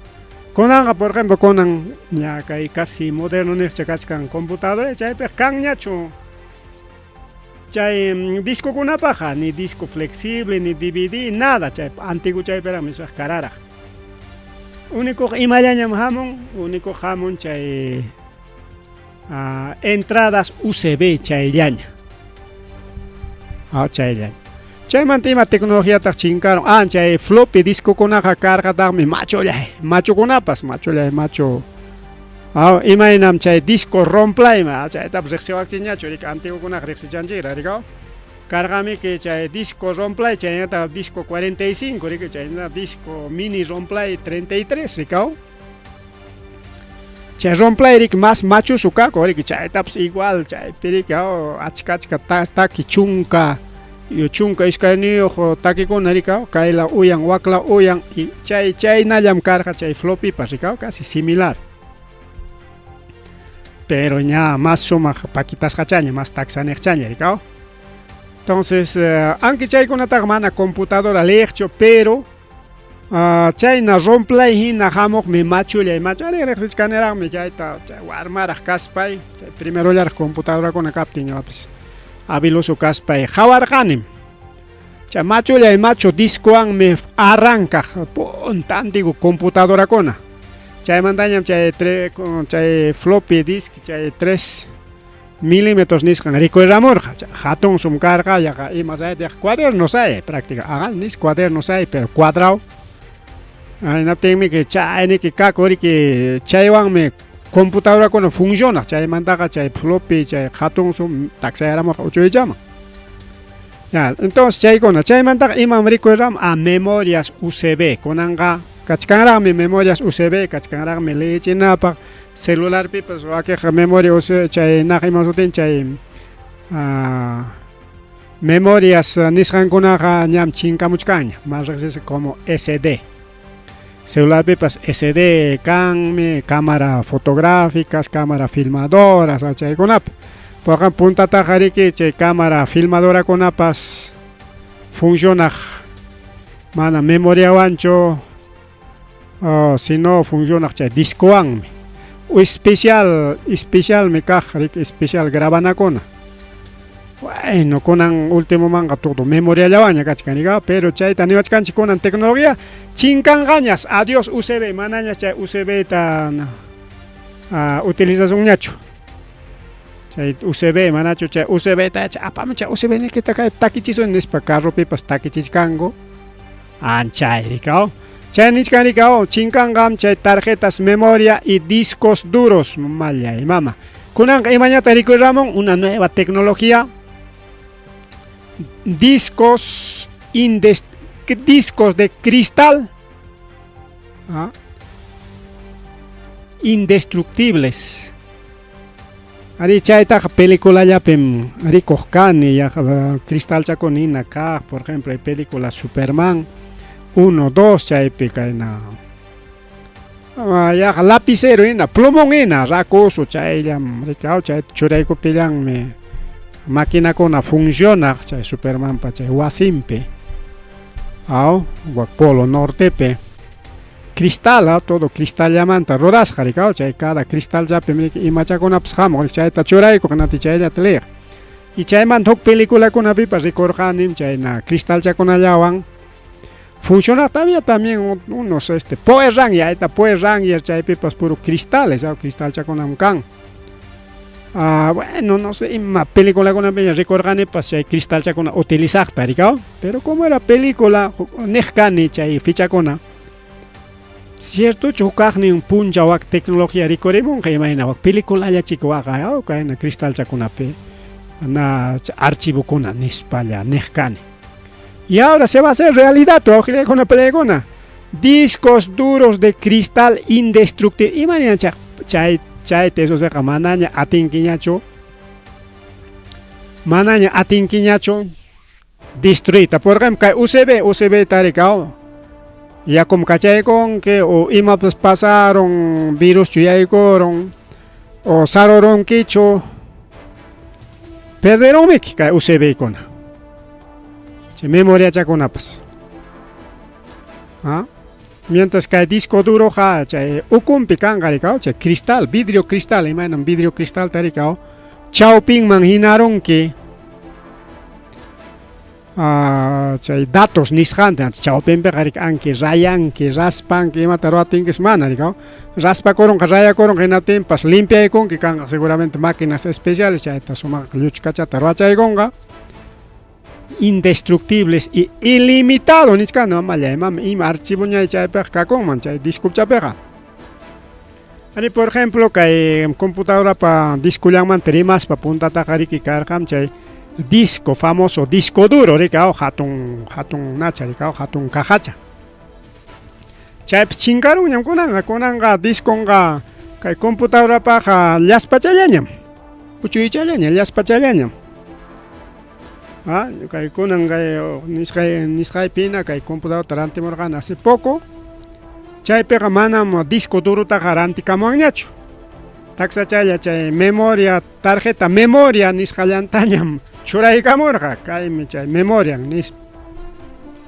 Kunanqa por ejemplo kunan ña kay casi moderno niqcha kachkan computadora chaypiqa kanñachu chay discokunapaqqa ni disco flexible ni DVD nada chay antiguo chaypiraqmi suq kararaq. Único imallañam hamun, único hamun chay entradas USB chayllaña. Chayllaña. Chaymanta ima tecnologiataq chinkarun? Ah, chay floppy discokunaqa karqataqmi machullay, machukunapas, machullay, machu. Ah, imaynam chay disco romplayma, chaytapas riqsiwaqchikñachu, riki antiguokunaqa riqsichanchikra, rikaw. Karqamiki chay disco romplay, chaynataq disco 45, riki, chaynataq disco mini romplay 33, rikaw. Chay romplay riki mas machusu kaku, riki, chaytapas igual, chaypi riki, achka achka taki chunka, 12 takikuna rikaw, kayla uyan, wakla uyan, y chay chaynallam karqa chay floppypas rikaw, casi similar. Pero ña más sumaq paquitasqachaña, más taksaniqchaña rikaw. Entonces, aunque chaykunataqa mana computadora leeqchu, pero chayna romplay hina hamuqmi machullay machu ari riqsichkaniraqmi chayta chay warmaraq kaspay, chay primerollaraq computadorakuna kaptin ñuqapis habiloso kaspay qawarqanim. Chay machullay machu discowanmi arrankaq punta antiguo computadorakuna. Chaymantañam chay chay floppy disk chay 3 milímetros nisqan rikuramurqa. Hatun sum karqa yaqa ima saytaq cuaderno say práctica. Ajá, nis cuaderno say pero cuadrado. Hinaptinmi que chayniki kaku riki chaywanmi computadorakuna funcionaq chaymantaqa chay floppy chay hatun sum taksayramurqa uchuychaman. Ya, entonces chaykuna chaymantaqa imam rikuram a memorias USB kunanqa kachkanraqmi memorias USB kachkanraqmi liyichinapaq celularpipas wakiqqa memoria USB chay naq ima sutin chay memorias nisqankunaqa ñam chinkamuchkanña más riqsisqa como SD celularpipas SD kanmi cámara fotográficas cámara filmadoras chaykunapi porque puntataqa riki chay cámara filmadorakunapas funcionaq mana memoriawanchu sino funcionaq chay discowanmi especial especialmi kaq riki especial grabanakuna bueno kunan ultimomanqa todo memoriallawanña kachkan rika pero chayta niwachkanchik kunan tecnología chinkanqañas adiós USB manañas chay USB ta utilizasunñachu chay USB manachu chay USB ta apamu chay USB nikita kay takichisun nispa carropipas takichichkanku anchay rikaw chay nichkan rikaw chinkanqam chay tarjetas memoria y discos duros mallay mama kunanqa imañata rikuyramun una nueva tecnología discos discos de cristal indestructibles. Ari chaytaqa peliculallapim rikuq kani yaqa cristalchakuna hina kaq, por ejemplo, película Superman 1, 2 chaypi kayna yaqa lapicero hina, plumón hina rakusu chayllam rikaw chayta churaykuptillanmi maquinakuna funcionaq chay Supermanpa chay wasinpi aw wak polo nortepi cristal, todo cristallamanta rurasqa rikaw chay cada cristalllapi imachakunapas hamuq chayta churaykuq hinaptin chayllata liq y chaymanta huk peliculakunapipas rikurqanim chayna cristalchakunallawan funcionaq todavía también unos Power Ranger, ahí está Power Ranger chaypipas puro cristales, cristalchakunam kan. Bueno, no sé, ima peliculakunapiña rikurqanipas chay cristalchakuna utilizaqta rikaw, pero como era película niq kani chay fichakuna ciertochu huk kaqnin punchaw wak tecnología rikurimunqa imayna wak peliculallachik waqa kayna cristalchakunapi na archivokuna nispalla niq kani. Y ahora se va a hacer realidad, wawqillaykuna palaykuna. Discos duros de cristal indestructible. Imayna chay chayta eso manaña atinkiñachu manaña atinkiñachu destruita. Por ejemplo, kay USB, USB tarikaw yakum kachaykunki o imapas pasaron virus chuyaykurun o sarurunkichu perderunmiki kay USB kuna chay memoriachakunapas. Mientras kay disco duro ja chay ukumpi kanqa rikaw chay cristal, vidrio cristal, imaynam vidrio cristal tarikaw chawpinman hinarunki chay datos nisqanta chawpinpiqa riki anki rayanki raspanki imata ruwatinkis mana rikaw raspakurunqa rayakurunqa hinaptinpas limpiaykunki kanqa seguramente máquinas especiales chayta sumaq lluchkachata ruwachaykunqa. Indestructibles y ilimitado nichkan, mamallay mama, ima archivoñay chaypiqa kakunman chay discochapiqa. Ari, por ejemplo, kay computadorapa discollanmanta rimaspa, puntataqa riki karqam chay disco famoso, disco duro riki, aw, hatun hatun nacha riki, aw, hatun cajacha. Chaypis chinkarunñam kunanqa, kunanqa disconqa kay computadorapaqa llaspachallañam, uchuychallaña, llaspachallañam. Ah, kay kunan kay nisqay nisqaypina kay computadorata rantimurqani hace poco. Chaypiqa manam disco durotaqa rantikamuwanñachu. Taksachalla chay memoria, tarjeta memoria nisqallantañam churaykamurqa, kaymi chay memorian nispa.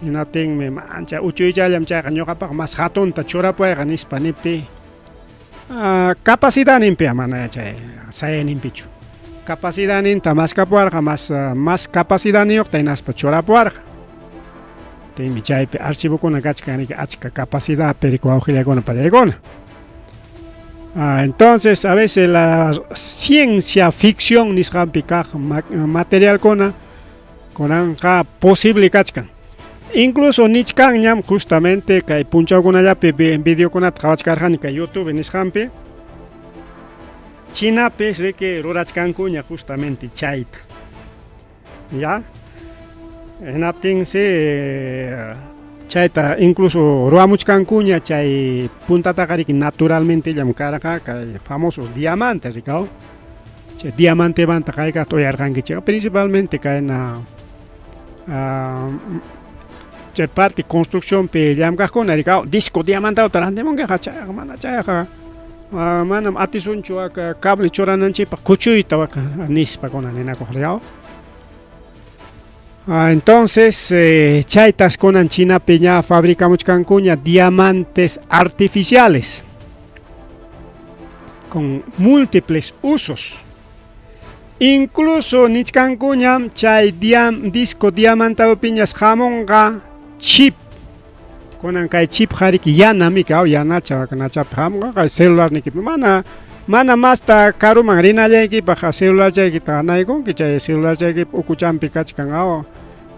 Hinaptinmi mancha uchuychallam chayqa ñuqapaq mas hatunta churapuwayqa nispa niptiy, capacidadninpi mana chay sayayninpichu. Capacidadninta maskapuwarqa mas mas capacidadniyuqta hinaspa churapuwarqa. Tinmi chaypi archivokuna kachkan riki achka capacidadpi riki wawqillaykuna pallaykuna. Entonces a veces la ciencia ficción nisqanpi kaq materialkuna kunanqa posible kachkan. Incluso nichkanñam justamente kay punchawkunallapi videokunata qhawachkarqani kay YouTube nisqanpi. Chinapis riki rurachkankuña justamente chayta. Ya. Hinaptinsi chayta incluso ruwamuchkankuña chay puntataqa riki naturalmentellam karqa kay famosos diamantes rikaw. Chay diamantemanta hayk'aqta uyarqankichik, principalmente kayna chay parte construccionpi llamk'aqkuna rikaw, disco diamantawta rantimunkiqa chayqa mana chayqa manam atisunchu waka cable churananchikpaq kuchuyta waka nispa kuna ninakuq rikaw. Entonces chaytas kunan Chinapi ña fabricamuchkankuña diamantes artificiales con múltiples usos. Incluso nichkankuñam chay disco diamantapiñas hamunqa chip. Kunan kay chip hariki yanami kaw yanacha nachapi hamunqa kay celularnikipi mana mana masta karuman rinallaykipaq celularchaykita anaykunki chay celularchaykipi ukuchampi kachkan aw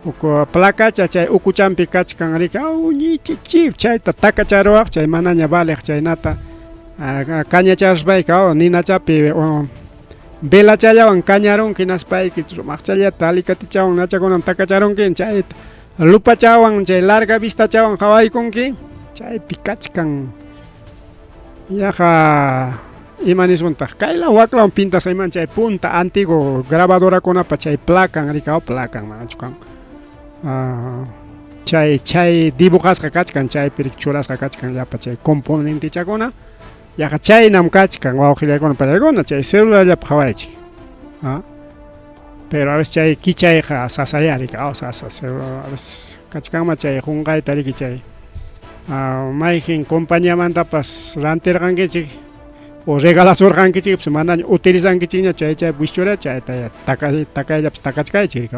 uku placacha chay ukuchampi kachkan riki aw ñichi chip chayta takacharuwaq chay manaña valeq chaynata kañacharuspayki aw ninachapi velachallawan kañarunki hinaspayki sumaqchallata alikatichawan nachakunan takacharunki chayta lupachawan chay larga vistachawan qhawaykunki chaypi kachkan yaqa ima nisuntaq kaylaw waklawan pintasqayman chay punta antiguo grabadorakunapa chay placan rikaw placan manachu kan chay chay dibujasqa kachkan chaypi churasqa kachkan llapa chay componentechakuna yaqa chaynam kachkan wawqillaykuna pallaykuna chay celularllapi qhawaychik. Pero a veces chay kichayqa sasaya riki, sasa a veces kachkanman chay qunqayta riki chay mayqin compañiamantapas rantirqankichik o regalasurqankichikpas manaña utilizankichikña chay chay wischura chayta takayllapas takachkaychik riki.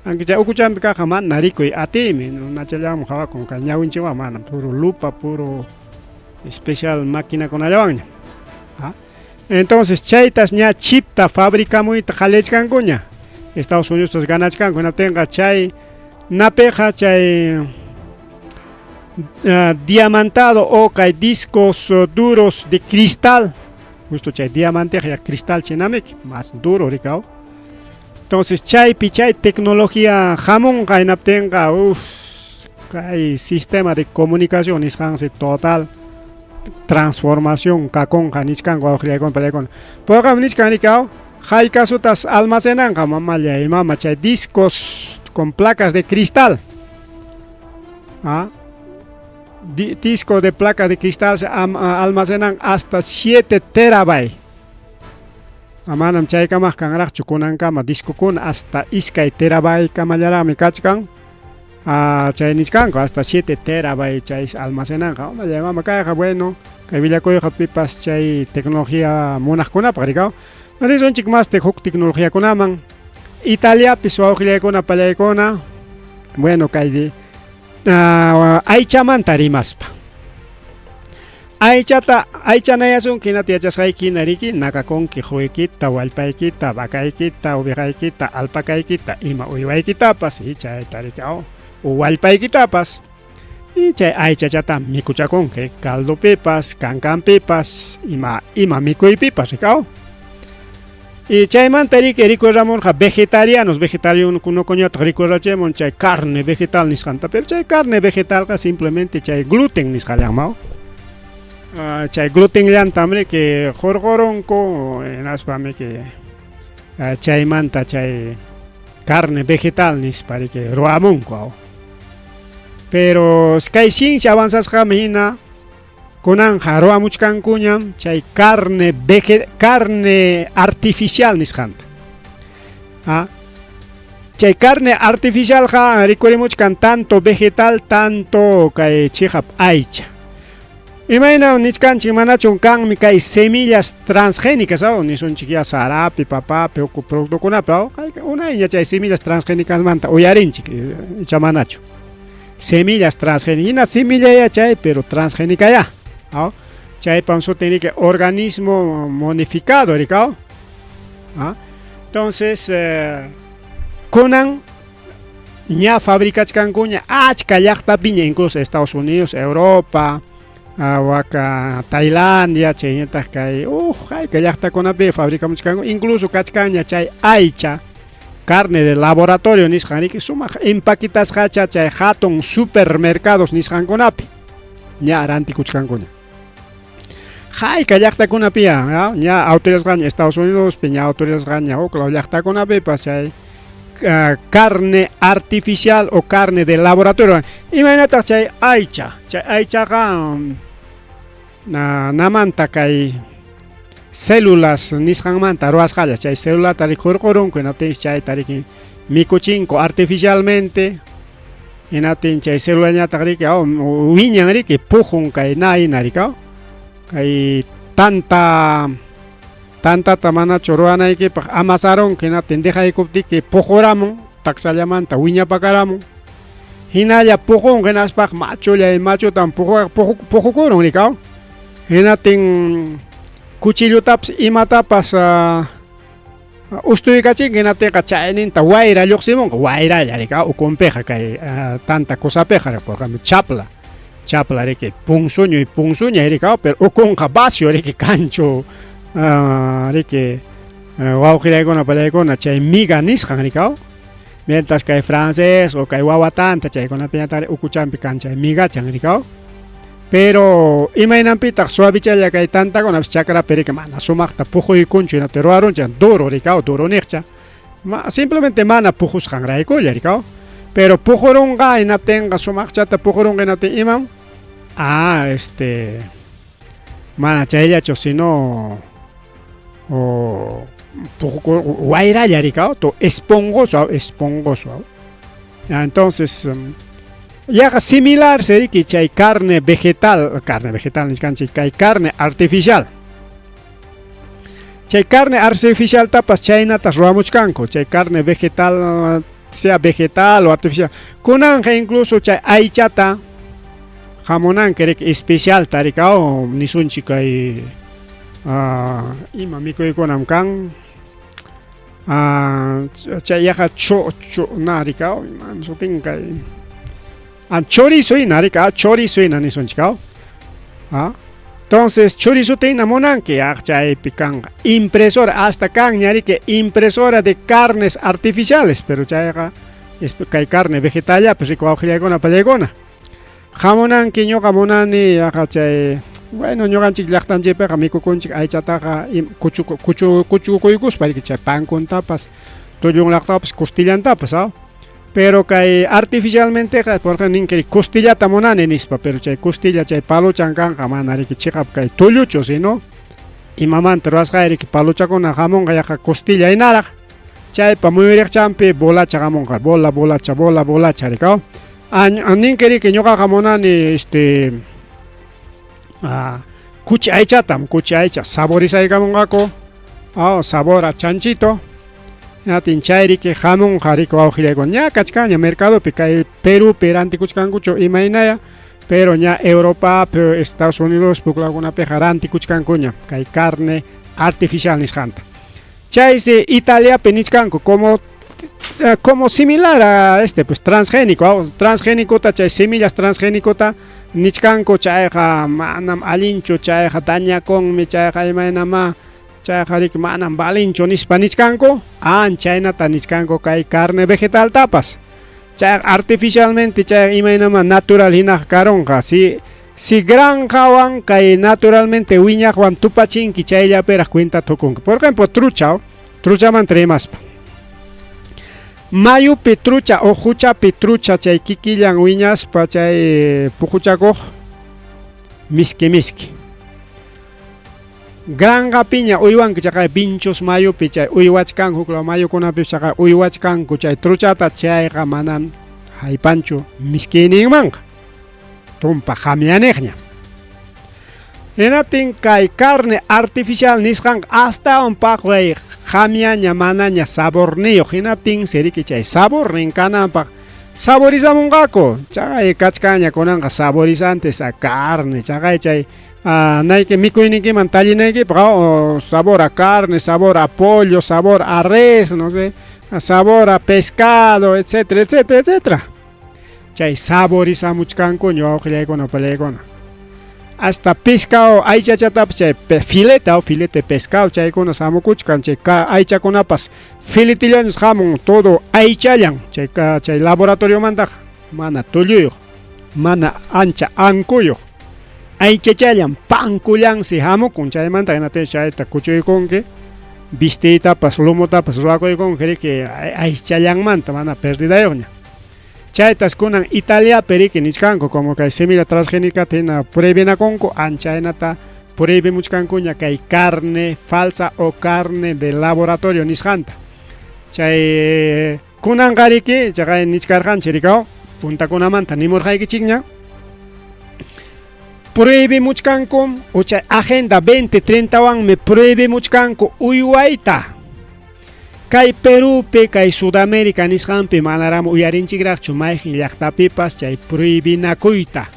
Aunque chay ukuchampi kaqqa mana rikuy atiymi, nachallawanmi qhawakun kay ñawinchikwan mana puro lupa, puro especial maquinakunallawanña. Entonces chaytas ña chipta fabricamuyta qallachkankuña. Estados Unidos ganachkanku hinaptinqa chay napiqa chay diamantado o kay discos duros de cristal, justo chay diamanteqa ya cristal chinamiki, más duro rikaw. Entonces chaypi chay tecnología hamunqa hinaptinqa uff kay sistema de comunicación nisqansi total transformación kakunqa nichkanku wawqillaykuna pallaykuna. Payqam nichkan rikaw haykasutas almacenanqa mamallay mama chay discos con placas de cristal. Disco de placas de cristal se almacenan hasta 7 terabytes. Manam chaykamaq kanraqchu kunankama discokuna hasta 2 terabyte kamallaraqmi kachkan. Chay nichkanku hasta 7 terabyte chay almacenanqa. Mamallay mama kayqa bueno kay willakuyqa pipas chay tecnología munaqkunapaq rikaw. Risunchik masti huk tecnologiakunaman. Italiapis wawqillaykuna pallaykuna bueno kay aychamanta rimaspa. Aychata aychanayasunki hinata yachasqayki hina riki nakakunki quykita, wallpaykita, vacaykita, ovejaykita, alpacaykita, ima uywaykitapas y chayta riki aw wallpaykitapas y chay aychachata mikuchakunki caldopipas, kankanpipas, ima ima mikuypipas riki aw. Y chaymanta riki rikuramurqa vegetarianos, vegetarianokunañataq rikurachimun chay carne vegetal nisqanta, pero chay carne vegetalqa simplemente chay gluten nisqallanmau. Chay glutenllantam riki hurqurunku, hinaspam riki chaymanta chay carne vegetal nispa riki ruwamunku aw. Pero kay ciencia avanzasqaman hina kunanqa ruwamuchkankuñam chay carne carne artificial nisqanta. Chay carne artificialqa rikurimuchkan tanto vegetal tanto kay chiqap aycha. Imaynam nichkanchik manachum kanmi kay semillas transgénicas aw nisunchik ya sarapi, papapi, huk productokunapi aw unayña chay semillas transgénicasmanta uyarinchik icha manachu. Semillas transgénicas hina semilla chay pero transgénica ya aw chaypam sutin riki organismo modificado riki aw. Entonces kunan ña fabricachkankuña achka llaqtapiña incluso Estados Unidos, Europa, waka Tailandia, chaynataq kay hayka llaqtakunapi fabricamuchkanku, incluso kachkanña chay aycha carne de laboratorio nisqan riki sumaq empaquetasqacha chay hatun supermercados nisqankunapi ña rantikuchkankuña. Hayka llaqtakunapiya ña autorizasqaña Estados Unidospi, ña autorizasqaña huk law llaqtakunapipas chay carne artificial o carne de laboratorio. Imaynataq chay aycha? Chay aychaqa namanta kay células nisqanmanta ruwasqalla, chay celulata rikhurqurunku, hinaptinsi chayta riki mikuchinku artificialmente, hinaptin chay celulañataq riki wiñan riki pujun kay na hina riki kay tanta tantata manachu ruwanaykipaq amasarunki, hinaptin dejaykuptiki puquramun taksallamanta wiñapakaramun, hinalla puqunqa hinaspaq machullay machutan puqukurun riki hinaptin cuchillutapas imatapas ustuykachinki, hinaptinqa chayninta wayra lluqsimunqa, wayralla riki ukunpiqa kay tanta cosapiqa por ejemplo chapla, chapla riki punsuñuy punsuñay riki pero ukunqa vacio riki kanchu riki wawqillaykuna pallaykuna chay miga nisqan riki mientras kay francés o kay wawa tanta chaykunapiñataq ukuchampi kan chay migachan riki. Pero imaynanpitaq suavichalla kay tantakunapas chakrapi riki mana sumaqta puquykunchu, hinaptin ruwarunchik duro riki duro niqcha, simplemente mana puqusqanraykulla riki. Pero puqurunqa hinaptinqa sumaqchata puqurunqa hinaptin imam mana chayllachu sino wayralla riki esponjoso esponjoso. Entonces yaqa similar riki chay carne vegetal nichkanchik kay carne artificial. Chay carne artificialtapas chaynatas ruwamuchkanku, chay carne vegetal sea vegetal o artificial. Kunanqa incluso chay aychata hamunanki riki especialta riki nisunchik kay ima mikuykunam kan chay yaqa na riki ima sutin kay chorizo hina riki chorizo hina nisunchik. Entonces chorizota hina munanki chaypi kanqa impresora, hasta kanña riki impresora de carnes artificiales, pero chayqa kay carne vegetalapas riki wawqillaykuna pallaykuna. Hamunanki ñuqa munani yaqa chay bueno ñuqanchik llaqtanchikpiqa mikukunchik aychataqa kuchukuykuspa riki chay pankuntapas tullunlaqtapas costillantapas pero kay artificialmenteqa por ninki costillata munani nispa, pero chay costilla chay paluchan kanqa mana riki chiqap kay tulluchu sino imamanta ruwasqa riki paluchakuna hamunqa yaqa costilla hinaraq chaypa muyuriqchampi bolacha hamunqa bola bolacha bola bolacha riki. Ninki riki ñuqaqa munani kuchi aychatam, kuchi aycha saborizaykamunqaku sabor a chanchito, hinaptin chay riki hamunqa riki wawqillaykuna ña kachkanña mercadopi kay Perupi rantikuchkankuchu imaynaya. Pero ña Europapi, Estados Unidos puklakunapiqa rantikuchkankuña kay carne artificial nisqanta. Chaysi Italiapi nichkanku como como similar a este pues transgénico, transgénicota chay semillas transgénicota nichkanku chayqa manam allinchu, chayqa dañakunmi, chayqa imaynamá, chayqa riki manam valinchu nispa nichkanku, an chaynata nichkanku kay carne vegetaltapas. Chayqa artificialmente chay imaynamá natural hinaqa karunqa, si si granjawan kay naturalmente wiñaqwan tupachinki chayllapiraq cuenta tukunki. Por ejemplo, trucha, truchamanta rimaspa. Mayupi trucha o huchapi trucha chay kikillan wiñaspa chay puquchakuq miski miski. Granjapiña uywanku chaqay Vinchos mayupi chay uywachkanku, huk law mayukunapi chaqay uywachkanku chay truchata, chayqa manam haypanchu miskiyninmanqa, tumpa qamyaniqña. Hinaptin kay carne artificial nisqanqa astawan paqway qamyaña manaña saborniyuq, hinaptin siriki chay sabornin kananpaq saborizamunqaku. Chaqay kachkanña kunanqa saborizantes a carne, chaqay chay nayki mikuyninkiman tallinaykipaq, oh, sabor a carne, sabor a pollo, sabor a res, no sé, sabor a pescado, etcétera, etcétera, etcétera. Chay saborizamuchkankuña wawqillaykuna pallaykuna. Hasta pescado aychachatapas chay filete o filete pescado chaykuna samukuchkan, chay aychakunapas filetillañas hamun, todo aychallan chay chay laboratoriomantaqa, mana tulluyuq, mana ancha ankuyuq, aychachallan pankullansi hamukun. Chaymanta hinaptin chayta kuchuykunki, bistiytapas lumutapas ruwakuykunki riki aychallanmanta, mana perdidayuqña. Chaytas kunan Italiapi riki nichkanku como kay semilla transgénica hina prohibinakunku, anchaynata prohibimuchkankuña kay carne falsa o carne de laboratorio nisqanta. Chay kunanqa riki chaqay nichkarqanchik rikaw puntakunamanta nimurqaykichikña, prohibimuchkanku o chay Agenda 2030 wanmi prohibimuchkanku uywayta. Kay Perúpi, kay Sudamérica nisqanpi manaram uyarinchikraqchu mayqin llaqtapipas chay prohibinakuyta.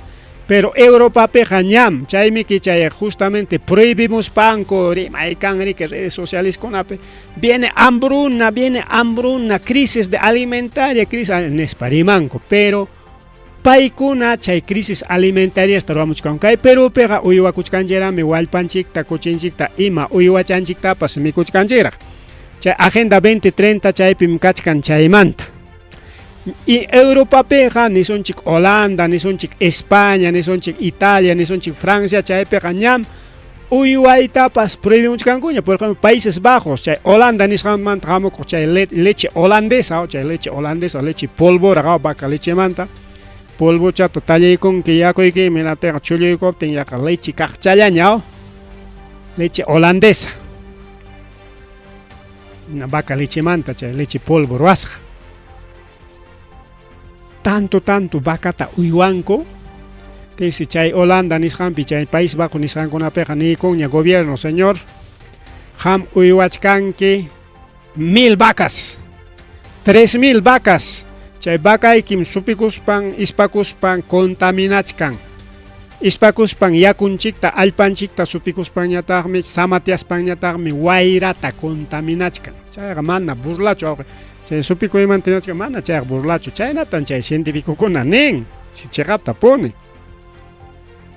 Pero Europapiqa ñam, chaymi chay justamente prohibimuspanku rimaykan riki redes socialeskunapi, viene hambruna, viene hambruna, crisis de alimentaria, crisis nispa rimanku, pero paykuna chay crisis alimentariasta ruwamuchkanku. Kay Perúpiqa uywakuchkanchirami wallpanchikta, kuchinchikta, ima uywachanchiktapas mikuchkanchiraq. Chay Agenda 2030 chaypim kachkan chaymanta. Y Europapiqa nisunchik Holanda, nisunchik España, nisunchik Italia, nisunchik Francia, chaypiqa ñam uywaytapas prohibimuchkankuña. Por ejemplo, Países Bajos, chay Holanda nisqanmanta hamukuq chay leche holandesa, chay leche holandesa, leche polvora, vaca lechemanta, polvochata tallaykunki yakuyki, hinaptinqa chulluykuptin yaqa leche kaqchallaña, leche holandesa. Vaca lechemanta chay leche polvo ruwasqa. Tanto tanto vacata uywanku, tinsi chay Holanda nisqanpi, chay País Bajo nisqankunapiqa niykunña gobierno, señor, qam uywachkanki 1000 vacas, 3000 vacas, chay vacaykim supikuspan, ispakuspan contaminachkan. Ispakuspan yakunchikta, allpanchikta supikuspanñataqmi, samatyaspanñataqmi wayrata contaminachkan. Chayqa mana burlachu, wawqi. Chay supikuymanta ninachkan, mana chayqa burlachu. Chaynatan chay cientificokuna nin, chiqaptapuni.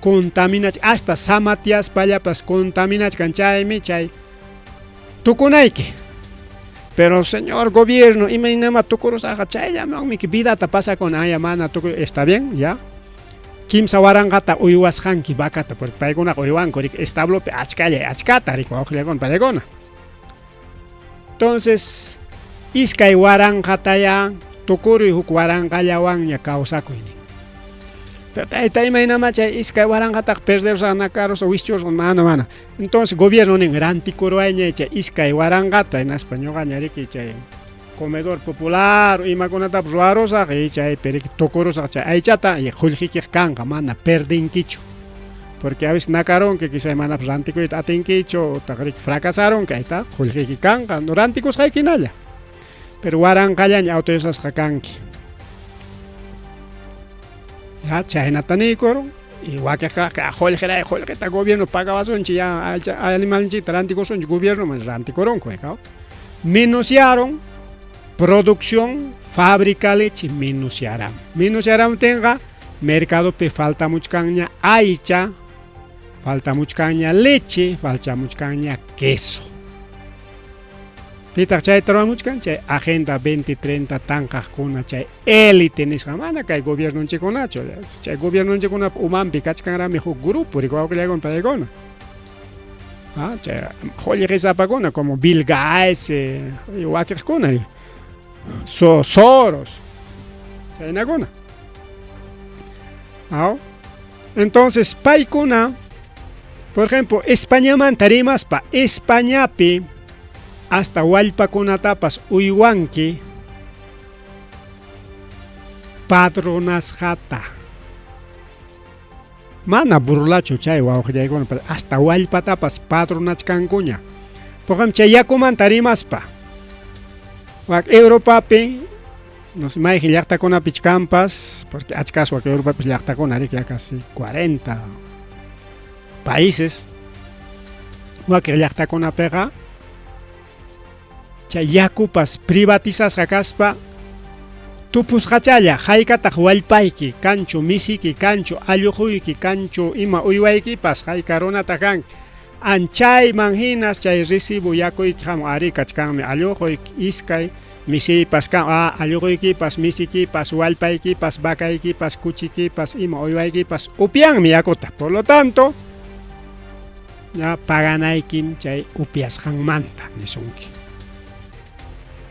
Contaminachkan, hasta samatyaspallapas contaminachkan, chaymi chay tukunayki. Pero señor gobierno, imaynama tukurusaqqa, chayllamanmi vidata pasakun, aya mana tukuy, está bien, ya. Kimsa waranqata uywasqanki vacata, porque paykunaqa uywanku riki establopi achkalla achkata riki wawqillakuna paykuna. Entonces, iskay waranqataya tukuruy, huk waranqallawanña kawsakuy nin. Pero tayta, imaynama chay iskay waranqataqa perderusaq, nakarusaq, wischurusaq, mana mana. Entonces gobierno nin, rantikuruwayña chay iskay waranqata, hinaspa ñuqaña riki chay comedor popular imakunatapas ruwarusaq y chaypi riki tukurusaq chay aychata y qullqikiq kanqa, mana perdinkichu. Porque a veces nakarunki, quizá manapas rantikuyta atinkichu, utaq riki fracasarunki, ahí qullqiyki kanqa, no rantikusqayki hinalla. Pero waranqallaña autorizasqa kanki. Ya chaynata niykurun y wakiqqa qullqiray qullqita gobierno pagawasunchik ya animalninchikta rantikusunchik gobiernoman rantikurunku Menosyaron producción fábrica leche menosyaram. Menosyaramtinqa mercadopi faltamuchkanña aycha, faltamuchkanña leche, faltamuchkanña queso. Pitaq chayta ruwamuchkan? Chay Agenda 2030 tanqaqkuna, chay élite nisqa, mana kay gobiernonchikkunachu. Chay gobiernonchikkunapa umanpi kachkanraqmi huk grupo rikuwawqillaykuna paykuna. Ah, chay qullqisapakuna como Bill Gates, wakiqkuna, Soros, chaynakuna. Aw. Entonces paykuna, por ejemplo, Españamanta rimaspa, Españapi hasta wallpakunatapas uywanki padronasqata. Mana burlachu chay wawqillaykuna, pero hasta wallpatapas padronachkankuña. Por ejemplo, chay yakumanta rimaspa, wak Europapi, no sé, mayqin llaqtakunapi chkanpas, porque achkas wak Europapi llaqtakuna, riki, ya casi 40 países, wakin llaqtakunapiqa chay yakupas privatizasqa kaspa tupusqachalla haykataq wallpayki kanchu, misiki kanchu, alluquyki kanchu, ima uywaykipas hayka runataq kanki. Anchayman hinas chay recibo yakuyki hamun, ari kachkanmi alluquy iskay, misiypas kan, alluquykipas, misikipas, wallpaykipas, vacaykipas, kuchikipas, ima uywaykipas upyanmi yakuta. Por lo tanto, ya paganaykim chay upyasqanmanta nisunki.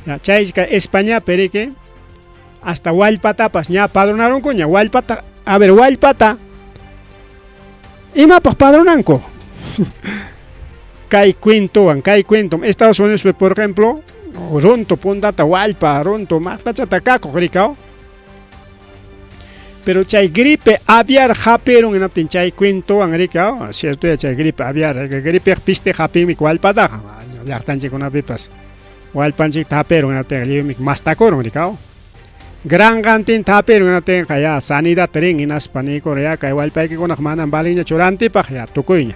Ya chay Españapi riki hasta wallpatapas ña padronarunkuña, wallpata, a ver, wallpata imapaq padronanku? Kay cuentowan, kay cuentom Estados Unidospi, por ejemplo, runtu puntata wallpa, runtu maqtachata kakuq rikaw. Pero chay gripe aviar hapirun hinaptin chay cuentowan rikaw, cierto ya chay gripe aviar, gripe piste hapinmi wallpataqa, llaqtanchikkunapipas wallpanchikta hapirun hinaptinqa lliwmi mastakurun rikaw. Granqantinta hapirun hinaptinqa ya sanidad rin hinaspa niykurun ya kay wallpaykikunaqa manam valinñachu rantipaq ya tukuyña.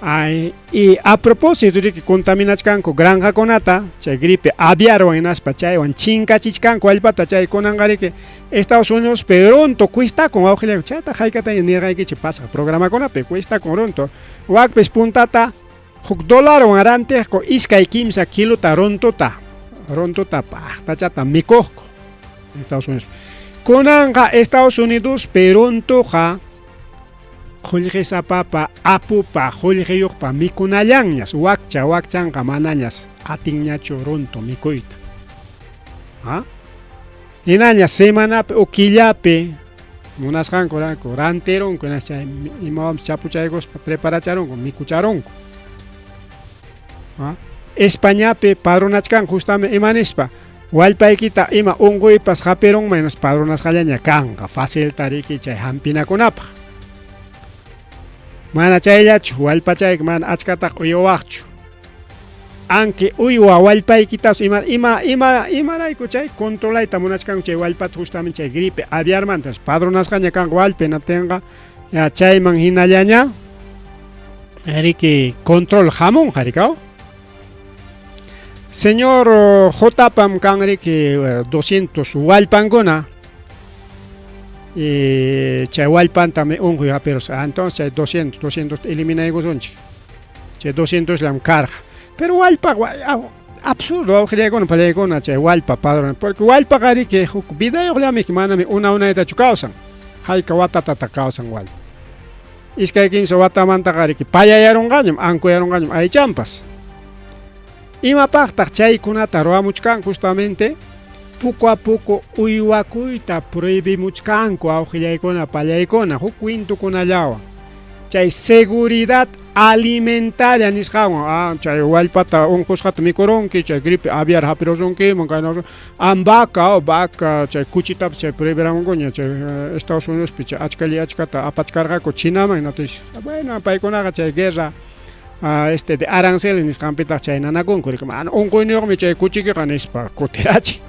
Ay, y a propósito riki contaminachkanku granjakunata chay gripe aviarwan hinaspa chaywan chinkachichkanku allpata chay kunanqa riki Estados Unidos runtu cuestakun wawqillayku chayta haykataña nirqaykichik pasaq programakunapi cuestakun runtu wakpis puntata huk dolarwan rantiqku iskay kimsa kilota runtuta runtuta paqtachata mikuqku Estados Unidos kunanqa Estados Unidospi runtuqa qullqisapapa apupa qullqiyuqpa mikunallanñas wakcha wakchanqa manañas atinñachu runtu mikuyta. ¿Ah? Hinaña semanapi o killapi munasqanku ranku rantirunku hinas chay imawanpas chapuchaykuspa preparacharunku mikucharunku. ¿Ah? Españapi padronachkanku justamente ima nispa wallpaykita ima unquypas hapirunman hinas padronasqallaña kanqa facilta riki chay hampinakunapaq. Mana chayllachu wallpachayki mana achkataqa uywawaqchu. Anki uywa wallpaykitapas ima ima ima imarayku chay controlayta munachkanku chay wallpata justamente chay gripe aviarmanta padronasqaña kanqa wallpa hinaptinqa ya chayman hinallaña riki control hamunqa rikaw. Señor Jotapam kan riki 200 wallpankuna y chay wallpantami unquy hapirusqa entonces chay 200 200 eliminaykusunchik chay 200 llam karqa pero wallpa absurdo wawqillaykuna pallaykuna chay wallpa padrón porque wallpaqa riki huk vidayuqllamiki manami una unaytachu kawsan hayka watatataq kawsan wallpa iskay kimsa watamantaqa riki payayarunqañam ankuyarunqañam aychanpas imapaqtaq chaykunata ruwamuchkanku justamente poco a poco uywakuyta prohibimuchkanku awqillaykuna pallaykuna huk kwintukunallawan chay seguridad alimentaria nisqanwan chay wallpata unqusqata mikurunki chay gripe aviar hapirusunkiman kayna vaca vaca chay kuchitapas chay prohibiramunkuña chay Estados Unidospi chay achkalla achkata apachkarqaku Chinaman hinaptinsi bueno paykunaqa chay guerra este de aranceles nisqanpitaq chay nanakunku mana unquyniyuqmi chay kuchikiqa nispa kutirachin.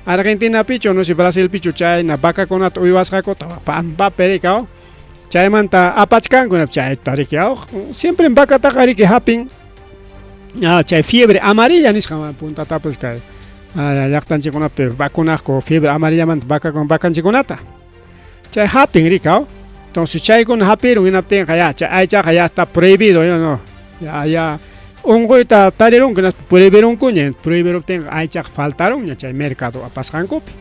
Argentinapichu no si Brasilpichu chayna vacakunata uywasqakuta pampapi riki aw chaymanta apachkanku chayta riki aw siempre vacataqa riki hapin chay fiebre amarilla nisqan puntatapas kay llaqtanchikkunapi vacunaqku fiebre amarillamanta vacakuna vacanchikunata chay hapin riki aw entonces chaykuna hapirun hinaptinqa ya chay aychaqa ya está prohibido ya no ya ya unquyta tarirunku hinaspa prohibirunkuña prohibiruptinqa aychaqa faltarunña chay mercado apasqankupi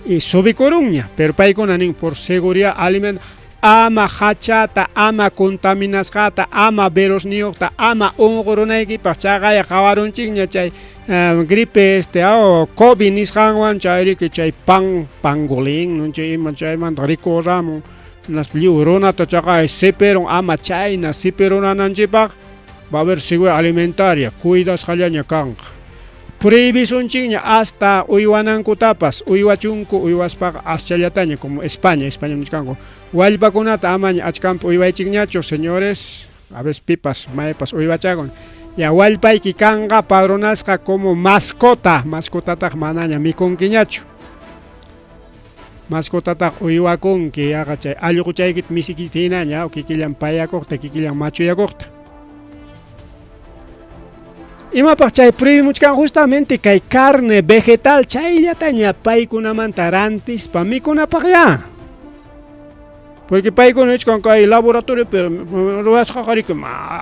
y subikurunña pero paykuna nin por seguridad alimento ama hachata ama contaminasqata ama virusniyuqta ama unqurunaykipaq chaqaya qawarunchikña chay gripe este COVID nisqanwan chayriki chay pan pangolín no chay ima chaymanta rikuramun hinaspa lliw runata chaqay sipirun ama chayna sipirunananchikpaq va a haber seguridad alimentaria cuidasqallaña kanqa prohibisunchikña hasta uywanankutapas uywachunku uywaspaqa aschallataña como España España nichkanku wallpakunata amaña achkanpi uywaychikñachu señores a veces pipas maypas uywachakun ya wallpayki kanqa padronasqa como mascota mascotataq manaña mikunkiñachu mascotataq uywakunki yaqa chay allquchaykita misikita hinaña kikillan payakuqta kikillan machuyakuqta imapaq chay prohibimuchkan justamente kay carne vegetal chayllataña paykunamanta rantispa mikunapaq ya porque paykuna nichkan kay laboratorio pero ruwasqaqa riki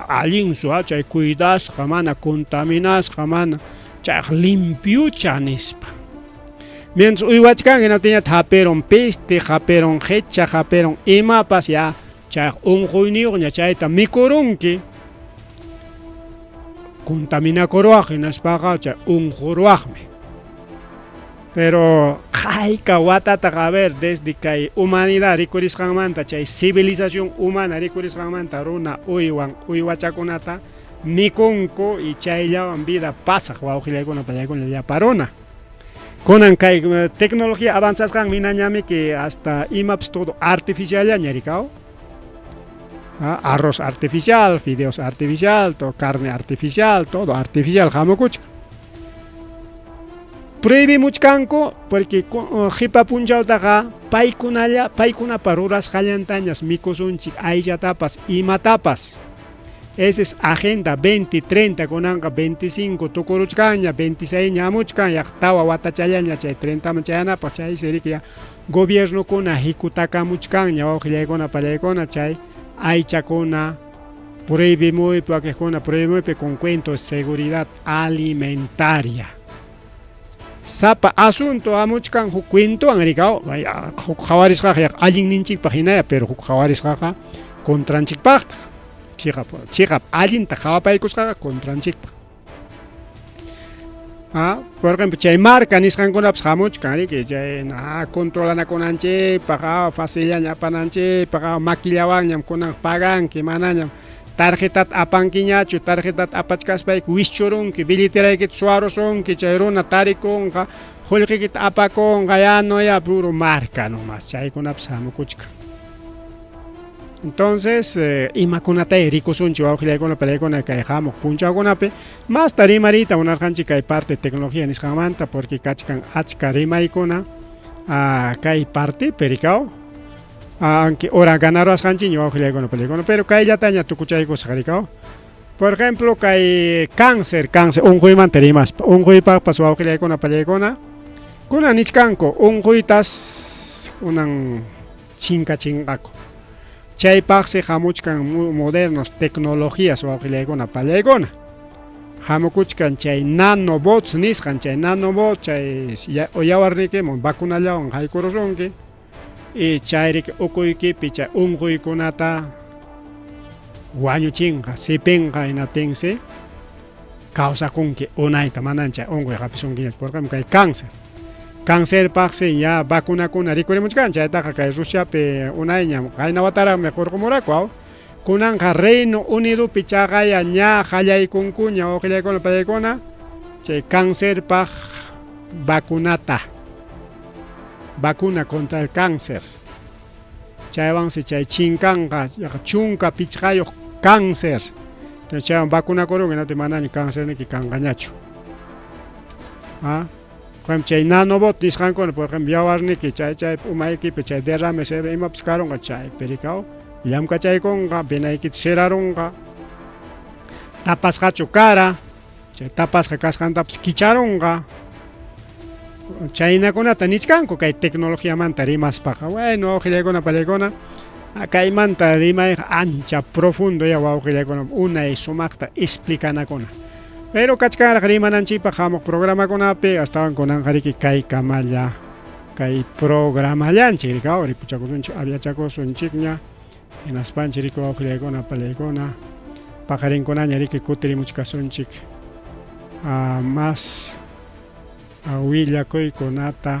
allinsu chay cuidasqa mana contaminasqa mana chayqa limpiucha nispa mientras uywachkan hinaptinñataq hapirun peste hapirun qicha hapirun imapas ya chayqa unquyniyuqña chayta mikurunki contaminakuruwaq hinaspaqa chay unquruwaqmi pero hayka watataq a ver desde kay humanidad rikurisqanmanta chay civilización humana rikurisqanmanta runa uywan uywachakunata mikunku y chayllawan vida pasaq wawqillaykuna pallaykuna llapa runa kunan kay tecnología avanzasqanmi hinañamiki hasta imapas todo artificiallaña rikaw arroz artificial, fideos artificial, todo carne artificial, todo artificial hamukuchkan. Prohibimuchkanku porque qipa punchawtaqa paykunalla paykunapa rurasqallantañas mikusunchik aychatapas imatapas. Esa es agenda 2030 kunanqa 25 tukuruchkanña 26 ña hamuchkan yaq tawa watachallaña chay 30 man chayanapaq chaysi riki ya gobiernokuna hikutakamuchkanña wawqillaykuna pallaykuna chay aychakuna prohibimuypi wakiqkuna prohibimuypi con cuento de seguridad alimentaria. Sapa asunto hamuchkan huk cuentowan rikaw huk qawarisqaqa yaqa allinninchikpaq hinaya pero huk qawarisqaqa contranchikpaqtaq chiqap chiqap allinta qawapaykusqaqa contranchikpaq. Por ejemplo chay marca nisqankunapas hamuchkan riki chay controlanakunanchikpaq facillaña apananchikpaq makillawanñam kunan paganki manañam tarjetata apankiñachu tarjetata apachkaspayki wischurunki billeteraykita suwarusunki chay runa tarikunqa qullqiykita apakunqa ya no ya puro marca nomás chaykunapas hamukuchkan. Entonces imakunatay rikusunchik wawqillaykuna pallaykuna kay hamuq punchawkunapi masta rimariyta munarqanchik kay parte tecnología nisqanmanta porque kachkan achka rimaykuna kay partepi rikaw aunque hora ganaruwasqanchikña wawqillaykuna pallaykuna pero kayllataña tukuchaykusaq rikaw. Por ejemplo kay cáncer cáncer unquymanta rimaspa unquypaqpas wawqillaykuna pallaykuna kunan nichkanku unquytas kunan chinkachinqaku chaypaqsi hamuchkan modernos tecnologías wawqillaykuna pallaykuna hamukuchkan chay nanobots nisqan chay nanobot chay yawarniykiman vacunallawan haykurusunki y chayriki ukuykipi chay unquykunata wañuchinqa sipinqa hinaptinsi kawsakunki unayta manan chay unquy hapisunkiñachu por ejemplo kay cáncer cancerpaqsi ya vacunakuna rikurimuchkan chaytaqa kay Rusiapi unayñam qayna wataraqmi hurqumuraku aw kunanqa Reino Unidopi chaqaya ña qallaykunkuña wawqillaykuna pallaykuna chay cancerpaq vacunata vacuna contra el cáncer chaywansi chay chinkanqa 15 cáncer chaywan vacunakurunki hinaptin manaña cancerniki kanqañachu. Por ejemplo, chay nanobot nisqankuna, por ejemplo, yawarniki chay chay umaykipi chay derrame cerebral imapas karunqa chaypi rikaw llamkachaykunqa, venaykita cerrarunqa, tapasqachu kara, chay tapasqa kasqantapas kicharunqa. Chaynakunata nichkanku kay tecnologiamanta rimaspaqa. Bueno, wawqillaykuna, pallaykuna, kaymanta rimayqa ancha profundo ya wawqillaykuna, unay sumaqta explicanakuna. Pero kachkanraq rimananchikpaq hamuq programakunapi, astawan kunanqa riki kay kamalla kay programallanchik rikaw ripuchakusunchik, aviachakusunchikña, hinaspanchik riki wawqillaykuna, pallaykuna, paqarinkunaña riki kutirimuchkasunchik más willakuykunata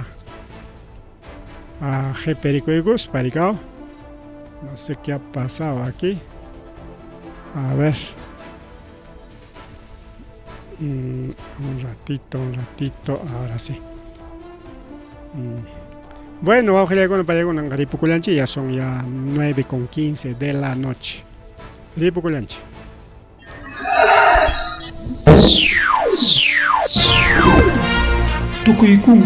qhiperikuykuspa rikaw. No sé qué ha pasado aquí. A ver. Un ratito, un ratito, ahora sí. Bueno, wawqillaykuna, pallaykuna, ripukullanchik, ya son ya 9:15 de la noche. Ripukullanchik. Tukuykun.